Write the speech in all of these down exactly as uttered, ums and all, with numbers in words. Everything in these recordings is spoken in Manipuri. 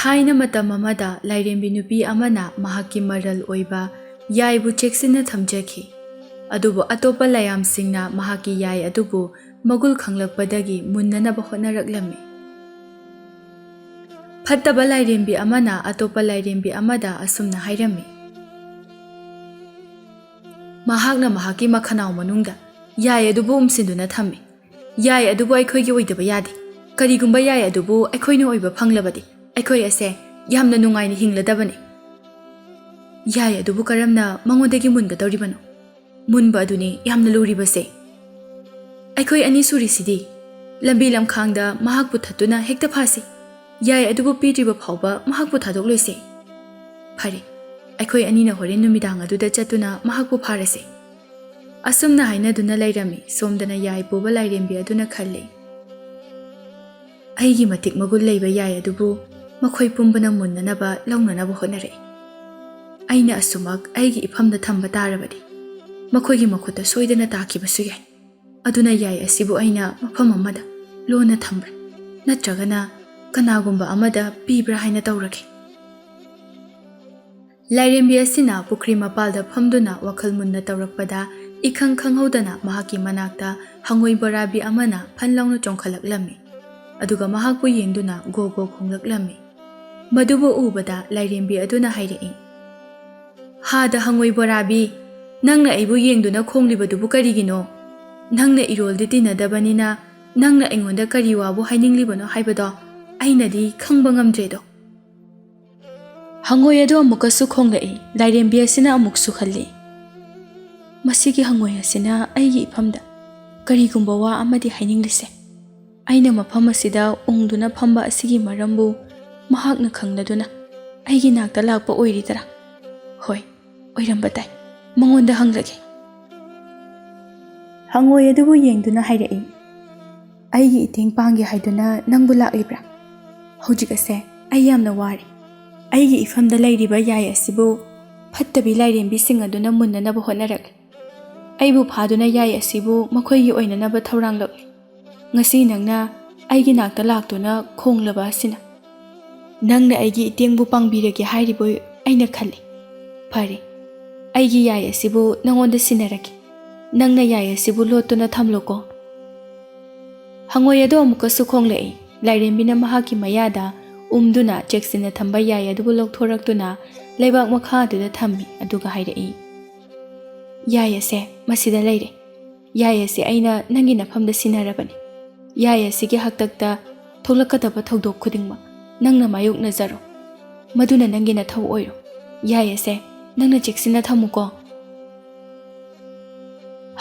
ꯊꯥꯏꯅ ꯃꯇꯝ ꯑꯃꯗ ꯂꯥꯏꯔꯦꯝꯕꯤ ꯅꯨꯄꯤ ꯑꯃꯅ ꯃꯍꯥꯛꯀꯤ ꯃꯔꯜ ꯑꯣꯏꯕ ꯌꯥꯏꯕꯨ ꯆꯦꯛꯁꯤꯟꯅ ꯊꯝꯖꯈꯤ꯫ ꯑꯗꯨꯕꯨ ꯑꯇꯣꯞꯄ ꯂꯥꯏꯌꯥꯝꯁꯤꯡꯅ ꯃꯍꯥꯛꯀꯤ ꯌꯥꯏ ꯑꯗꯨꯕꯨ ꯃꯒꯨꯟ ꯈꯪꯂꯛꯄꯗꯒꯤ ꯃꯨꯟꯅꯅꯕ ꯍꯣꯠꯅꯔꯛꯂꯝꯃꯤ꯫ ꯐꯠꯇꯕ ꯂꯥꯏꯔꯦꯝꯕꯤ ꯑꯃꯅ ꯑꯇꯣꯞꯄ ꯂꯥꯏꯔꯦꯝꯕꯤ ꯑꯃꯗ ꯑꯁꯨꯝꯅ ꯍꯥꯏꯔꯝꯃꯤ, ꯃꯍꯥꯛꯅ ꯃꯍꯥꯛꯀꯤ ꯃꯈꯅꯥꯎ ꯃꯅꯨꯡꯗ ꯌꯥꯏ ꯑꯗꯨꯕꯨ ꯎꯝꯁꯤꯟꯗꯨꯅ ꯊꯝꯃꯤ꯫ ꯌꯥꯏ ꯑꯗꯨꯕꯨ ꯑꯩꯈꯣꯏꯒꯤ ꯑꯣꯏꯗꯕ ꯌꯥꯗꯦ꯫ ꯀꯔꯤꯒꯨꯝꯕ ꯌꯥꯏ ꯑꯗꯨꯕꯨ ꯑꯩꯈꯣꯏꯅ ꯑꯣꯏꯕ ꯐꯪꯂꯕꯗꯤ, ꯑꯩꯈꯣꯏ ꯑꯁꯦ ꯌꯥꯝꯅ ꯅꯨꯡꯉꯥꯏꯅ ꯍꯤꯡꯂꯗꯕꯅꯤ꯫ ꯌꯥꯏ ꯑꯗꯨꯕꯨ ꯀꯔꯝꯅ ꯃꯉꯣꯟꯗꯒꯤ ꯃꯨꯟꯒꯗꯧꯔꯤꯕꯅꯣ? ꯃꯨꯟꯕ ꯑꯗꯨꯅꯤ ꯌꯥꯝꯅ ꯂꯨꯔꯤꯕꯁꯦ꯫ ꯑꯩꯈꯣꯏ ꯑꯅꯤ ꯁꯨꯔꯤꯁꯤꯗꯤ꯫ ꯂꯝꯕꯤ ꯂꯝꯈꯥꯡꯗ ꯃꯍꯥꯛꯄꯨ ꯊꯠꯇꯨꯅ ꯍꯦꯛꯇ ꯐꯥꯁꯤ꯫ ꯌꯥꯏ ꯑꯗꯨꯕꯨ ꯄꯤꯗ꯭ꯔꯤꯕ ꯐꯥꯎꯕ ꯃꯍꯥꯛꯄꯨ ꯊꯥꯗꯣꯛꯂꯣꯏꯁꯦ꯫ ꯐꯔꯦ, ꯑꯩꯈꯣꯏ ꯑꯅꯤꯅ ꯍꯣꯔꯦꯟ ꯅꯨꯃꯤꯗꯥꯡ ꯑꯗꯨꯗ ꯆꯠꯇꯨꯅ ꯃꯍꯥꯛꯄꯨ ꯐꯥꯔꯁꯦ꯫ ꯑꯁꯨꯝꯅ ꯍꯥꯏꯅꯗꯨꯅ ꯂꯩꯔꯝꯃꯤ꯫ ꯁꯣꯝꯗꯅ ꯌꯥꯏ ꯄꯨꯕ ꯂꯥꯏꯔꯦꯝꯕꯤ ꯑꯗꯨꯅ ꯈꯜꯂꯤ, ꯑꯩꯒꯤ ꯃꯇꯤꯛ ꯃꯒꯨꯟ ꯂꯩꯕ ꯌꯥꯏ ꯑꯗꯨꯕꯨ ꯃꯈꯣꯏ ꯄꯨꯝꯕꯅ ꯃꯨꯟꯅꯅꯕ ꯂꯧꯅꯅꯕ ꯍꯣꯠꯅꯔꯛꯏ꯫ ꯑꯩꯅ ꯑꯁꯨꯃꯛ ꯑꯩꯒꯤ ꯏꯐꯝꯗ ꯊꯝꯕ ꯇꯥꯔꯕꯗꯤ ꯃꯈꯣꯏꯒꯤ ꯃꯈꯨꯠꯇ ꯁꯣꯏꯗꯅ ꯇꯥꯈꯤꯕꯁꯨ ꯌꯥꯏ꯫ ꯑꯗꯨꯅ ꯌꯥꯏ ꯑꯁꯤꯕꯨ ꯑꯩꯅ ꯃꯐꯝ ꯑꯃꯗ ꯂꯣꯟꯅ ꯊꯝꯕ꯭ꯔꯥ, ꯅꯠꯇ꯭ꯔꯒꯅ ꯀꯅꯥꯒꯨꯝꯕ ꯑꯃꯗ ꯄꯤꯕ꯭ꯔꯥ ꯍꯥꯏꯅ ꯇꯧꯔꯒꯦ꯫ ꯂꯥꯏꯔꯦꯝꯕꯤ ꯑꯁꯤꯅ ꯄꯨꯈ꯭ꯔꯤ ꯃꯄꯥꯜꯗ ꯐꯝꯗꯨꯅ ꯋꯥꯈꯜ ꯃꯨꯟꯅ ꯇꯧꯔꯛꯄꯗ, ꯏꯈꯪ ꯈꯪꯍꯧꯗꯅ ꯃꯍꯥꯛꯀꯤ ꯃꯅꯥꯛꯇ ꯍꯉꯣꯏ ꯕꯣꯔꯥꯕꯤ ꯑꯃꯅ ꯐꯟ ꯂꯥꯎꯅ ꯆꯣꯡꯈꯠꯂꯛꯂꯝꯃꯤ꯫ ꯑꯗꯨꯒ ꯃꯍꯥꯛꯄꯨ ꯌꯦꯡꯗꯨꯅ ꯒꯣ ꯒꯣ ꯈꯣꯡꯂꯛꯂꯝꯃꯤ꯫ ꯃꯗꯨꯕꯨ ꯎꯕꯗ ꯂꯥꯏꯔꯦꯝꯕꯤ ꯑꯗꯨꯅ ꯍꯥꯏꯔꯛꯏ, ꯍꯥꯗ ꯍꯉꯣꯏ ꯕꯣꯔꯥꯕꯤ, ꯅꯪꯅ ꯑꯩꯕꯨ ꯌꯦꯡꯗꯨꯅ ꯈꯣꯡꯂꯤꯕꯗꯨꯕꯨ ꯀꯔꯤꯒꯤꯅꯣ? ꯅꯪꯅ ꯏꯔꯣꯜꯗꯤ ꯇꯤꯟꯅꯗꯕꯅꯤꯅ, ꯅꯪꯅ ꯑꯩꯉꯣꯟꯗ ꯀꯔꯤ ꯋꯥꯕꯨ ꯍꯥꯏꯅꯤꯡꯂꯤꯕꯅꯣ ꯍꯥꯏꯕꯗꯣ ꯑꯩꯅꯗꯤ ꯈꯪꯕ ꯉꯝꯗ꯭ꯔꯦꯗꯣ꯫ ꯍꯉꯣꯏ ꯑꯗꯨ ꯑꯃꯨꯛꯀꯁꯨ ꯈꯣꯡꯂꯛꯏ꯫ ꯂꯥꯏꯔꯦꯝꯕꯤ ꯑꯁꯤꯅ ꯑꯃꯨꯛꯁꯨ ꯈꯜꯂꯤ, ꯃꯁꯤꯒꯤ ꯍꯉꯣꯏ ꯑꯁꯤꯅ ꯑꯩꯒꯤ ꯏꯐꯝꯗ ꯀꯔꯤꯒꯨꯝꯕ ꯋꯥ ꯑꯃꯗꯤ ꯍꯥꯏꯅꯤꯡꯂꯤꯁꯦ꯫ ꯑꯩꯅ ꯃꯐꯝ ꯑꯁꯤꯗ ꯎꯪꯗꯨꯅ ꯐꯝꯕ ꯑꯁꯤꯒꯤ ꯃꯔꯝꯕꯨ ꯃꯍꯥꯛꯅ ꯈꯪꯂꯗꯨꯅ ꯑꯩꯒꯤ ꯅꯥꯛꯇ ꯂꯥꯛꯄ ꯑꯣꯏꯔꯤꯗꯔꯥ? ꯍꯣꯏ, ꯑꯣꯏꯔꯝꯕ ꯇꯥꯏ꯫ ꯃꯉꯣꯟꯗ ꯍꯪꯂꯒꯦ꯫ ꯍꯉꯣꯏ ꯑꯗꯨꯕꯨ ꯌꯦꯡꯗꯨꯅ ꯍꯥꯏꯔꯛꯏ, ꯑꯩꯒꯤ ꯏꯇꯦꯡ ꯄꯥꯡꯒꯦ ꯍꯥꯏꯗꯨꯅ ꯅꯪꯕꯨ ꯂꯥꯛꯂꯤꯕ꯭ꯔꯥ? ꯍꯧꯖꯤꯛ ꯑꯁꯦ ꯑꯩ ꯌꯥꯝꯅ ꯋꯥꯔꯦ꯫ ꯑꯩꯒꯤ ꯏꯐꯝꯗ ꯂꯩꯔꯤꯕ ꯌꯥꯏ ꯑꯁꯤꯕꯨ ꯐꯠꯇꯕꯤ ꯂꯥꯏꯔꯦꯝꯕꯤꯁꯤꯡ ꯑꯗꯨꯅ ꯃꯨꯟꯅꯅꯕ ꯍꯣꯠꯅꯔꯛꯂꯤ꯫ ꯑꯩꯕꯨ ꯐꯥꯗꯨꯅ ꯌꯥꯏ ꯑꯁꯤꯕꯨ ꯃꯈꯣꯏꯒꯤ ꯑꯣꯏꯅꯅꯕ ꯊꯧꯔꯥꯡ ꯂꯧꯏ꯫ ꯉꯁꯤ ꯅꯪꯅ ꯑꯩꯒꯤ ꯅꯥꯛꯇ ꯂꯥꯛꯇꯨꯅ ꯈꯣꯡꯂꯕ ꯑꯁꯤꯅ꯫ "ꯅꯪꯅ ꯑꯩꯒꯤ ꯏꯇꯦꯡꯕꯨ ꯄꯥꯡꯕꯤꯔꯒꯦ ꯍꯥꯏꯔꯤꯕꯣꯏ ꯑꯩꯅ ꯈꯜꯂꯤ꯫ ꯐꯔꯦ, ꯑꯩꯒꯤ ꯌꯥꯏ ꯑꯁꯤꯕꯨ ꯅꯪꯉꯣꯟꯗ ꯁꯤꯟꯅꯔꯒꯦ꯫ ꯅꯪꯅ ꯌꯥꯏ ꯑꯁꯤꯕꯨ ꯂꯣꯠꯇꯨꯅ ꯊꯝꯂꯣꯀꯣ꯫" ꯍꯉꯣꯏ ꯑꯗꯨ ꯑꯃꯨꯛꯀꯁꯨ ꯈꯣꯡꯂꯛꯏ꯫ ꯂꯥꯏꯔꯦꯝꯕꯤꯅ ꯃꯍꯥꯛꯀꯤ ꯃꯌꯥꯗ ꯎꯝꯗꯨꯅ ꯆꯦꯛꯁꯤꯟꯅ ꯊꯝꯕ ꯌꯥꯏ ꯑꯗꯨꯕꯨ ꯂꯧꯊꯣꯔꯛꯇꯨꯅ ꯂꯩꯕꯥꯛ ꯃꯈꯥ ꯑꯗꯨꯗ ꯊꯝꯃꯤ, ꯑꯗꯨꯒ ꯍꯥꯏꯔꯛꯏ, "ꯌꯥꯏ ꯑꯁꯦ ꯃꯁꯤꯗ ꯂꯩꯔꯦ꯫ ꯌꯥꯏ ꯑꯁꯦ ꯑꯩꯅ ꯅꯪꯒꯤ ꯅꯐꯝꯗ ꯁꯤꯟꯅꯔꯕꯅꯤ꯫ ꯌꯥꯏ ꯑꯁꯤꯒꯤ ꯍꯥꯛꯇꯛꯇ ꯊꯣꯛꯂꯛꯀꯗꯕ ꯊꯧꯗꯣꯛ ꯈꯨꯗꯤꯡꯃꯛ ꯅꯪꯅ ꯃꯥꯌꯣꯛꯅꯖꯔꯣ꯫ ꯃꯗꯨꯅ ꯅꯪꯒꯤ ꯅꯊꯧ ꯑꯣꯏꯔꯣ꯫ ꯌꯥꯏ ꯑꯁꯦ ꯅꯪꯅ ꯆꯦꯛꯁꯤꯟꯅ ꯊꯝꯃꯨꯀꯣ꯫"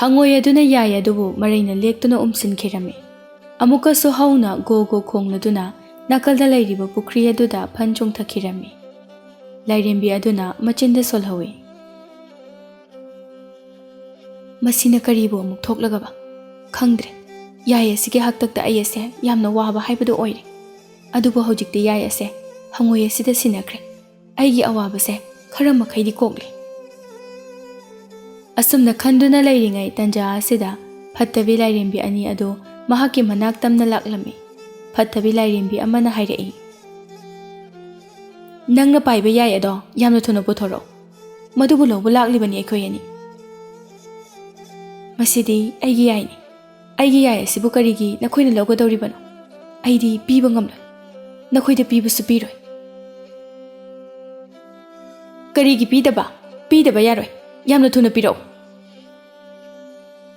ꯍꯉꯣꯏ ꯑꯗꯨꯅ ꯌꯥꯏ ꯑꯗꯨꯕꯨ ꯃꯔꯩꯅ ꯂꯦꯛꯇꯨꯅ ꯎꯝꯁꯤꯟꯈꯤꯔꯝꯃꯤ꯫ ꯑꯃꯨꯛꯀꯁꯨ ꯍꯧꯅ ꯒꯣ ꯒꯣ ꯈꯣꯡꯂꯗꯨꯅ ꯅꯥꯀꯜꯗ ꯂꯩꯔꯤꯕ ꯄꯨꯈ꯭ꯔꯤ ꯑꯗꯨꯗ ꯐꯟ ꯆꯣꯡꯊꯈꯤꯔꯝꯃꯤ꯫ ꯂꯥꯏꯔꯦꯝꯕꯤ ꯑꯗꯨꯅ ꯃꯆꯤꯟꯗ ꯁꯣꯜꯍꯧꯏ, "ꯃꯁꯤꯅ ꯀꯔꯤꯕꯨ ꯑꯃꯨꯛ ꯊꯣꯛꯂꯒꯕ? ꯈꯪꯗ꯭ꯔꯦ꯫ ꯌꯥꯏ ꯑꯁꯤꯒꯤ ꯍꯥꯛꯇꯛꯇ ꯑꯩ ꯑꯁꯦ ꯌꯥꯝꯅ ꯋꯥꯕ ꯍꯥꯏꯕꯗꯨ ꯑꯣꯏꯔꯦ꯫ ꯑꯗꯨꯕꯨ ꯍꯧꯖꯤꯛꯇꯤ ꯌꯥꯏ ꯑꯁꯦ ꯍꯉꯣꯏ ꯑꯁꯤꯗ ꯁꯤꯟꯅꯈ꯭ꯔꯦ꯫ ꯑꯩꯒꯤ ꯑꯋꯥꯕꯁꯦ ꯈꯔ ꯃꯈꯩꯗꯤ ꯀꯣꯛꯂꯦ꯫" ꯑꯁꯨꯝꯅ ꯈꯟꯗꯨꯅ ꯂꯩꯔꯤꯉꯩ ꯇꯟꯖꯥ ꯑꯁꯤꯗ ꯐꯠꯇꯕꯤ ꯂꯥꯏꯔꯦꯝꯕꯤ ꯑꯅꯤ ꯑꯗꯨ ꯃꯍꯥꯛꯀꯤ ꯃꯅꯥꯛ ꯇꯝꯅ ꯂꯥꯛꯂꯝꯃꯤ꯫ ꯐꯠꯇꯕꯤ ꯂꯥꯏꯔꯦꯝꯕꯤ ꯑꯃꯅ ꯍꯥꯏꯔꯛꯏ, "ꯅꯪꯅ ꯄꯥꯏꯕ ꯌꯥꯏ ꯑꯗꯣ ꯌꯥꯝꯅ ꯊꯨꯅ ꯄꯨꯊꯣꯔꯛꯎ꯫ ꯃꯗꯨꯕꯨ ꯂꯧꯕ ꯂꯥꯛꯂꯤꯕꯅꯤ ꯑꯩꯈꯣꯏ ꯑꯅꯤ꯫" "ꯃꯁꯤꯗꯤ ꯑꯩꯒꯤ ꯌꯥꯏꯅꯤ꯫ ꯑꯩꯒꯤ ꯌꯥꯏ ꯑꯁꯤꯕꯨ ꯀꯔꯤꯒꯤ ꯅꯈꯣꯏꯅ ꯂꯧꯒꯗꯧꯔꯤꯕꯅꯣ? ꯑꯩꯗꯤ ꯄꯤꯕ ꯉꯝꯂꯣꯏ꯫ ꯅꯈꯣꯏꯗ ꯄꯤꯕꯁꯨ ꯄꯤꯔꯣꯏ꯫" "ꯀꯔꯤꯒꯤ ꯄꯤꯗꯕ? ꯄꯤꯗꯕ ꯌꯥꯔꯣꯏ꯫ ꯌꯥꯝꯅ ꯊꯨꯅ ꯄꯤꯔꯛꯎ꯫"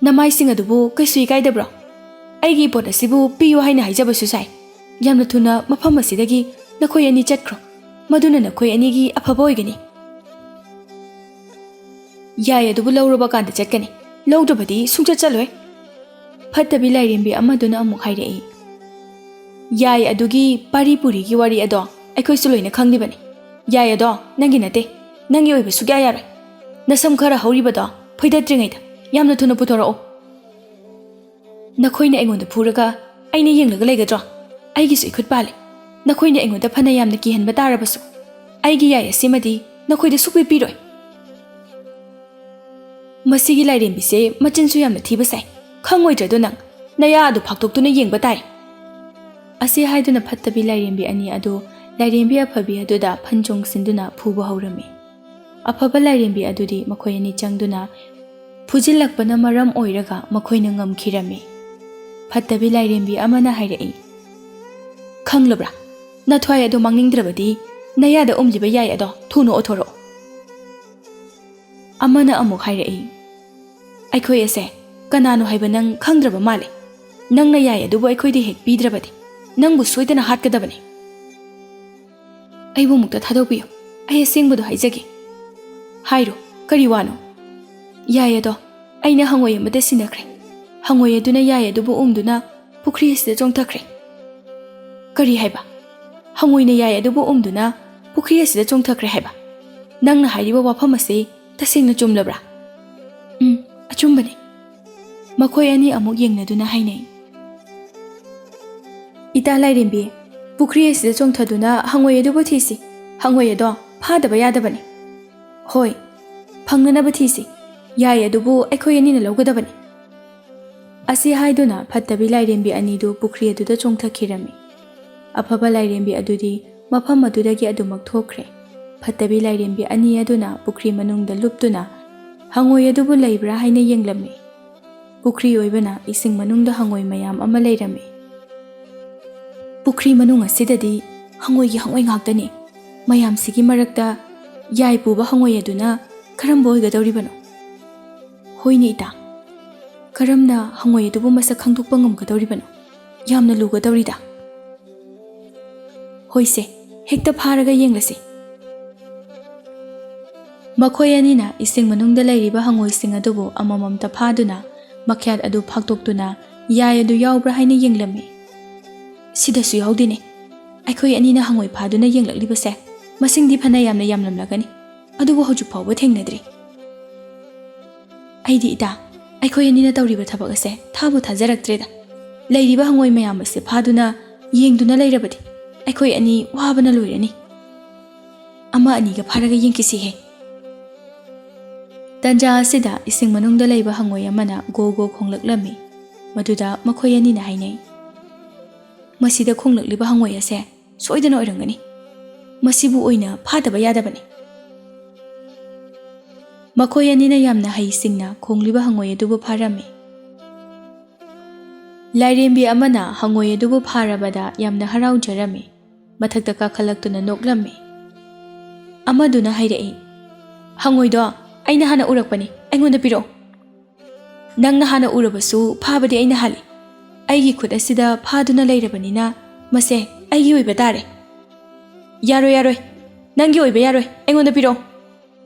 "ꯅꯃꯥꯏꯁꯤꯡ ꯑꯗꯨꯕꯨ ꯀꯩꯁꯨ ꯏꯀꯥꯏꯗꯕ꯭ꯔꯣ? ꯑꯩꯒꯤ ꯄꯣꯠ ꯑꯁꯤꯕꯨ ꯄꯤꯌꯨ ꯍꯥꯏꯅ ꯍꯥꯏꯖꯕꯁꯨ ꯁꯥꯏ꯫ ꯌꯥꯝꯅ ꯊꯨꯅ ꯃꯐꯝ ꯑꯁꯤꯗꯒꯤ ꯅꯈꯣꯏ ꯑꯅꯤ ꯆꯠꯈ꯭ꯔꯣ꯫ ꯃꯗꯨꯅ ꯅꯈꯣꯏ ꯑꯅꯤꯒꯤ ꯑꯐꯕ ꯑꯣꯏꯒꯅꯤ꯫" "ꯌꯥꯏ ꯑꯗꯨꯕꯨ ꯂꯧꯔꯕ ꯀꯥꯟꯗ ꯆꯠꯀꯅꯤ, ꯂꯧꯗ꯭ꯔꯕꯗꯤ ꯁꯨꯡꯆꯠ ꯆꯠꯂꯣꯏ꯫" ꯐꯠꯇꯕꯤ ꯂꯥꯏꯔꯦꯝꯕꯤ ꯑꯃꯗꯨꯅ ꯑꯃꯨꯛ ꯍꯥꯏꯔꯛꯏ, "ꯌꯥꯏ ꯑꯗꯨꯒꯤ ꯄꯥꯔꯤ ꯄꯨꯔꯤꯒꯤ ꯋꯥꯔꯤ ꯑꯗꯣ ꯑꯩꯈꯣꯏꯁꯨ ꯂꯣꯏꯅ ꯈꯪꯂꯤꯕꯅꯤ꯫ ꯌꯥꯏ ꯑꯗꯣ ꯅꯪꯒꯤ ꯅꯠꯇꯦ, ꯅꯪꯒꯤ ꯑꯣꯏꯕ ꯁꯨꯛꯌꯥ ꯌꯥꯔꯣꯏ꯫ ꯅꯁꯝ ꯈꯔ ꯍꯧꯔꯤꯕꯗꯣ ꯐꯣꯏꯗꯠꯇ꯭ꯔꯤꯉꯩꯗ ꯌꯥꯝꯅ ꯊꯨꯅ ꯄꯨꯊꯣꯔꯛꯑꯣ꯫ ꯅꯈꯣꯏꯅ ꯑꯩꯉꯣꯟꯗ ꯐꯨꯔꯒ ꯑꯩꯅ ꯌꯦꯡꯂꯒ ꯂꯩꯒꯗ꯭ꯔꯣ? ꯑꯩꯒꯤꯁꯨ ꯏꯈꯨꯠ ꯄꯥꯜꯂꯦ꯫ ꯅꯈꯣꯏꯅ ꯑꯩꯉꯣꯟꯗ ꯐꯅ ꯌꯥꯝꯅ ꯀꯤꯍꯟꯕ ꯇꯥꯔꯕꯁꯨ, ꯑꯩꯒꯤ ꯌꯥꯏ ꯑꯁꯤꯃꯗꯤ ꯅꯈꯣꯏꯗ ꯁꯨꯛꯄꯤ ꯄꯤꯔꯣꯏ꯫" "ꯃꯁꯤꯒꯤ ꯂꯥꯏꯔꯦꯝꯕꯤꯁꯦ ꯃꯆꯤꯟꯁꯨ ꯌꯥꯝꯅ ꯊꯤꯕ ꯁꯥꯏ꯫ ꯈꯪꯉꯣꯏꯗ꯭ꯔꯗꯣ ꯅꯪ? ꯅꯌꯥ ꯑꯗꯨ ꯐꯥꯛꯇꯣꯛꯇꯨꯅ ꯌꯦꯡꯕ ꯇꯥꯏ꯫" ꯑꯁꯤ ꯍꯥꯏꯗꯨꯅ ꯐꯠꯇꯕꯤ ꯂꯥꯏꯔꯦꯝꯕꯤ ꯑꯅꯤ ꯑꯗꯨ ꯂꯥꯏꯔꯦꯝꯕꯤ ꯑꯐꯕꯤ ꯑꯗꯨꯗ ꯐꯟ ꯆꯣꯡꯁꯤꯟꯗꯨꯅ ꯐꯨꯕ ꯍꯧꯔꯝꯃꯤ꯫ ꯑꯐꯕ ꯂꯥꯏꯔꯦꯝꯕꯤ ꯑꯗꯨꯗꯤ ꯃꯈꯣꯏ ꯑꯅꯤ ꯆꯪꯗꯨꯅ ꯐꯨꯖꯤꯜꯂꯛꯄꯅ ꯃꯔꯝ ꯑꯣꯏꯔꯒ ꯃꯈꯣꯏꯅ ꯉꯝꯈꯤꯔꯝꯃꯤ꯫ ꯐꯠꯇꯕꯤ ꯂꯥꯏꯔꯦꯝꯕꯤ ꯑꯃꯅ ꯍꯥꯏꯔꯛꯏ, "ꯈꯪꯂꯕ꯭ꯔꯥ? ꯅꯊ꯭ꯋꯥꯏ ꯑꯗꯨ ꯃꯥꯡꯅꯤꯡꯗ꯭ꯔꯕꯗꯤ ꯅꯌꯥꯗ ꯎꯝꯂꯤꯕ ꯌꯥꯏ ꯑꯗꯣ ꯊꯨꯅ ꯑꯣꯊꯣꯔꯛꯑꯣ꯫" ꯑꯃꯅ ꯑꯃꯨꯛ ꯍꯥꯏꯔꯛꯏ, "ꯑꯩꯈꯣꯏ ꯑꯁꯦ ꯀꯅꯥꯅꯣ ꯍꯥꯏꯕ ꯅꯪ ꯈꯪꯗ꯭ꯔꯕ ꯃꯥꯜꯂꯦ꯫ ꯅꯪꯅ ꯌꯥꯏ ꯑꯗꯨꯕꯨ ꯑꯩꯈꯣꯏꯗ ꯍꯦꯛ ꯄꯤꯗ꯭ꯔꯕꯗꯤ ꯅꯪꯕꯨ ꯁꯣꯏꯗꯅ ꯍꯥꯠꯀꯗꯕꯅꯤ꯫" "ꯑꯩꯕꯨ ꯑꯃꯨꯛꯇ ꯊꯥꯗꯣꯛꯄꯤꯌꯨ, ꯑꯩ ꯑꯁꯦꯡꯕꯗꯣ ꯍꯥꯏꯖꯒꯦ꯫" "ꯍꯥꯏꯔꯣ, ꯀꯔꯤ ꯋꯥꯅꯣ?" "ꯌꯥꯏ ꯑꯗꯣ ꯑꯩꯅ ꯍꯪꯉꯣꯏ ꯑꯃꯗ ꯁꯤꯟꯅꯈ꯭ꯔꯦ꯫ ꯍꯪꯉꯣꯏ ꯑꯗꯨꯅ ꯌꯥꯏ ꯑꯗꯨꯕꯨ ꯎꯝꯗꯨꯅ ꯄꯨꯈ꯭ꯔꯤ ꯑꯁꯤꯗ ꯆꯣꯡꯊꯈ꯭ꯔꯦ꯫" "ꯀꯔꯤ ꯍꯥꯏꯕ? ꯍꯪꯉꯣꯏꯅ ꯌꯥꯏ ꯑꯗꯨꯕꯨ ꯎꯝꯗꯨꯅ ꯄꯨꯈ꯭ꯔꯤ ꯑꯁꯤꯗ ꯆꯣꯡꯊꯈ꯭ꯔꯦ ꯍꯥꯏꯕ? ꯅꯪꯅ ꯍꯥꯏꯔꯤꯕ ꯋꯥꯐꯝ ꯑꯁꯤ ꯇꯁꯦꯡꯅ ꯆꯨꯝꯂꯕ꯭ꯔꯥ?" "ꯎꯝ, ꯑꯆꯨꯝꯕꯅꯤ꯫" ꯃꯈꯣꯏ ꯑꯅꯤ ꯑꯃꯨꯛ ꯌꯦꯡꯅꯗꯨꯅ ꯍꯥꯏꯅꯩ, "ꯏꯇꯥ ꯂꯥꯏꯔꯦꯝꯕꯤ, ꯄꯨꯈ꯭ꯔꯤ ꯑꯁꯤꯗ ꯆꯣꯡꯊꯗꯨꯅ ꯍꯪꯉꯣꯏ ꯑꯗꯨꯕꯨ ꯊꯤꯁꯤ꯫ ꯍꯪꯉꯣꯏ ꯑꯗꯣ ꯐꯥꯗꯕ ꯌꯥꯗꯕꯅꯤ꯫ ꯍꯣꯏ, ꯐꯪꯅꯅꯕ ꯊꯤꯁꯤ꯫ ꯌꯥꯏ ꯑꯗꯨꯕꯨ ꯑꯩꯈꯣꯏ ꯑꯅꯤꯅ ꯂꯧꯒꯗꯕꯅꯤ꯫" ꯑꯁꯤ ꯍꯥꯏꯗꯨꯅ ꯐꯠꯇꯕꯤ ꯂꯥꯏꯔꯦꯝꯕꯤ ꯑꯅꯤꯗꯨ ꯄꯨꯈ꯭ꯔꯤ ꯑꯗꯨꯗ ꯆꯣꯡꯊꯈꯤꯔꯝꯃꯤ꯫ ꯑꯐꯕ ꯂꯥꯏꯔꯦꯝꯕꯤ ꯑꯗꯨꯗꯤ ꯃꯐꯝ ꯑꯗꯨꯗꯒꯤ ꯑꯗꯨꯃꯛ ꯊꯣꯛꯈ꯭ꯔꯦ꯫ ꯐꯠꯇꯕꯤ ꯂꯥꯏꯔꯦꯝꯕꯤ ꯑꯅꯤ ꯑꯗꯨꯅ ꯄꯨꯈ꯭ꯔꯤ ꯃꯅꯨꯡꯗ ꯂꯨꯞꯇꯨꯅ ꯍꯪꯉꯣꯏ ꯑꯗꯨꯕꯨ ꯂꯩꯕ꯭ꯔꯥ ꯍꯥꯏꯅ ꯌꯦꯡꯂꯝꯃꯤ꯫ ꯄꯨꯈ꯭ꯔꯤ ꯑꯣꯏꯕꯅ ꯏꯁꯤꯡ ꯃꯅꯨꯡꯗ ꯍꯪꯉꯣꯏ ꯃꯌꯥꯝ ꯑꯃ ꯂꯩꯔꯝꯃꯤ꯫ "ꯄꯨꯈ꯭ꯔꯤ ꯃꯅꯨꯡ ꯑꯁꯤꯗꯗꯤ ꯍꯪꯉꯣꯏꯒꯤ ꯍꯪꯉꯣꯏ ꯉꯥꯛꯇꯅꯤ꯫ ꯃꯌꯥꯝꯁꯤꯒꯤ ꯃꯔꯛꯇ ꯌꯥꯏ ꯄꯨꯕ ꯍꯪꯉꯣꯏ ꯑꯗꯨꯅ ꯀꯔꯝꯕ ꯑꯣꯏꯒꯗꯧꯔꯤꯕꯅꯣ? ꯍꯣꯏꯅꯦ ꯏꯇꯥ, ꯀꯔꯝꯅ ꯍꯪꯉꯣꯏ ꯑꯗꯨꯕꯨ ꯃꯁꯛ ꯈꯪꯗꯣꯛꯄ ꯉꯝꯒꯗꯧꯔꯤꯕꯅꯣ? ꯌꯥꯝꯅ ꯂꯨꯒꯗꯧꯔꯤꯗ꯫ ꯍꯣꯏꯁꯦ, ꯍꯦꯛꯇ ꯐꯥꯔꯒ ꯌꯦꯡꯂꯁꯤ꯫" ꯃꯈꯣꯏ ꯑꯅꯤꯅ ꯏꯁꯤꯡ ꯃꯅꯨꯡꯗ ꯂꯩꯔꯤꯕ ꯍꯪꯉꯣꯏꯁꯤꯡ ꯑꯗꯨꯕꯨ ꯑꯃꯃꯝꯇ ꯐꯥꯗꯨꯅ ꯃꯈ꯭ꯌꯥꯠ ꯑꯗꯨ ꯐꯥꯛꯇꯣꯛꯇꯨꯅ ꯌꯥꯏ ꯑꯗꯨ ꯌꯥꯎꯕ꯭ꯔꯥ ꯍꯥꯏꯅ ꯌꯦꯡꯂꯝꯃꯤ꯫ "ꯁꯤꯗꯁꯨ ꯌꯥꯎꯗꯦꯅꯦ꯫ ꯑꯩꯈꯣꯏ ꯑꯅꯤꯅ ꯍꯪꯉꯣꯏ ꯐꯥꯗꯨꯅ ꯌꯦꯡꯂꯛꯂꯤꯕꯁꯦ ꯃꯁꯤꯡꯗꯤ ꯐꯅ ꯌꯥꯝꯅ ꯌꯥꯝꯂꯝꯂꯒꯅꯤ, ꯑꯗꯨꯕꯨ ꯍꯧꯖꯤꯛ ꯐꯥꯎꯕ ꯊꯦꯡꯅꯗ꯭ꯔꯤ꯫" "ꯑꯩꯗꯤ ꯏꯇꯥ, ꯑꯩꯈꯣꯏ ꯑꯅꯤꯅ ꯇꯧꯔꯤꯕ ꯊꯕꯛ ꯑꯁꯦ ꯊꯥꯕꯨ ꯊꯥꯖꯔꯛꯇ꯭ꯔꯦꯗ꯫ ꯂꯩꯔꯤꯕ ꯍꯪꯉꯣꯏ ꯃꯌꯥꯝ ꯑꯁꯦ ꯐꯥꯗꯨꯅ ꯌꯦꯡꯗꯨꯅ ꯂꯩꯔꯕꯗꯤ ꯑꯩꯈꯣꯏ ꯑꯅꯤ ꯋꯥꯕꯅ ꯂꯣꯏꯔꯅꯤ꯫ ꯑꯃ ꯑꯅꯤꯒ ꯐꯥꯔꯒ ꯌꯦꯡꯈꯤꯁꯤꯍꯦ꯫" ꯇꯟꯖꯥ ꯑꯁꯤꯗ ꯏꯁꯤꯡ ꯃꯅꯨꯡꯗ ꯂꯩꯕ ꯍꯪꯉꯣꯏ ꯑꯃꯅ ꯒꯣ ꯒꯣ ꯈꯣꯡꯂꯛꯂꯝꯃꯤ꯫ ꯃꯗꯨꯗ ꯃꯈꯣꯏ ꯑꯅꯤꯅ ꯍꯥꯏꯅꯩ, "ꯃꯁꯤꯗ ꯈꯣꯡꯂꯛꯂꯤꯕ ꯍꯪꯉꯣꯏ ꯑꯁꯦ ꯁꯣꯏꯗꯅ ꯑꯣꯏꯔꯝꯒꯅꯤ꯫ ꯃꯁꯤꯕꯨ ꯑꯣꯏꯅ ꯐꯥꯗꯕ ꯌꯥꯗꯕꯅꯤ꯫ ꯃꯈꯣꯏ ꯑꯅꯤꯅ ꯌꯥꯝꯅ ꯍꯩꯁꯤꯡꯅ ꯈꯣꯡꯂꯤꯕ ꯍꯪꯉꯣꯏ ꯑꯗꯨꯕꯨ ꯐꯥꯔꯝꯃꯤ꯫ ꯂꯥꯏꯔꯦꯝꯕꯤ ꯑꯃꯅ ꯍꯪꯉꯣꯏ ꯑꯗꯨꯕꯨ ꯐꯥꯔꯕꯗ ꯌꯥꯝꯅ ꯍꯔꯥꯎꯖꯔꯝꯃꯤ꯫ ꯃꯊꯛꯇ ꯀꯥꯈꯠꯂꯛꯇꯨꯅ ꯅꯣꯛꯂꯝꯃꯤ꯫ ꯑꯃꯗꯨꯅ ꯍꯥꯏꯔꯛꯏ, "ꯍꯪꯉꯣꯏꯗꯣ ꯑꯩꯅ ꯍꯥꯟꯅ ꯎꯔꯛꯄꯅꯤ, ꯑꯩꯉꯣꯟꯗ ꯄꯤꯔꯛꯑꯣ꯫ ꯅꯪꯅ ꯍꯥꯟꯅ ꯎꯔꯕꯁꯨ ꯐꯥꯕꯗꯤ ꯑꯩꯅ ꯍꯥꯜꯂꯤ꯫ ꯑꯩꯒꯤ ꯈꯨꯠ ꯑꯁꯤꯗ ꯐꯥꯗꯨꯅ ꯂꯩꯔꯕꯅꯤꯅ ꯃꯁꯦ ꯑꯩꯒꯤ ꯑꯣꯏꯕ ꯇꯥꯔꯦ꯫" "ꯌꯥꯔꯣꯏ, ꯌꯥꯔꯣꯏ, ꯅꯪꯒꯤ ꯑꯣꯏꯕ ꯌꯥꯔꯣꯏ, ꯑꯩꯉꯣꯟꯗ ꯄꯤꯔꯛꯑꯣ꯫"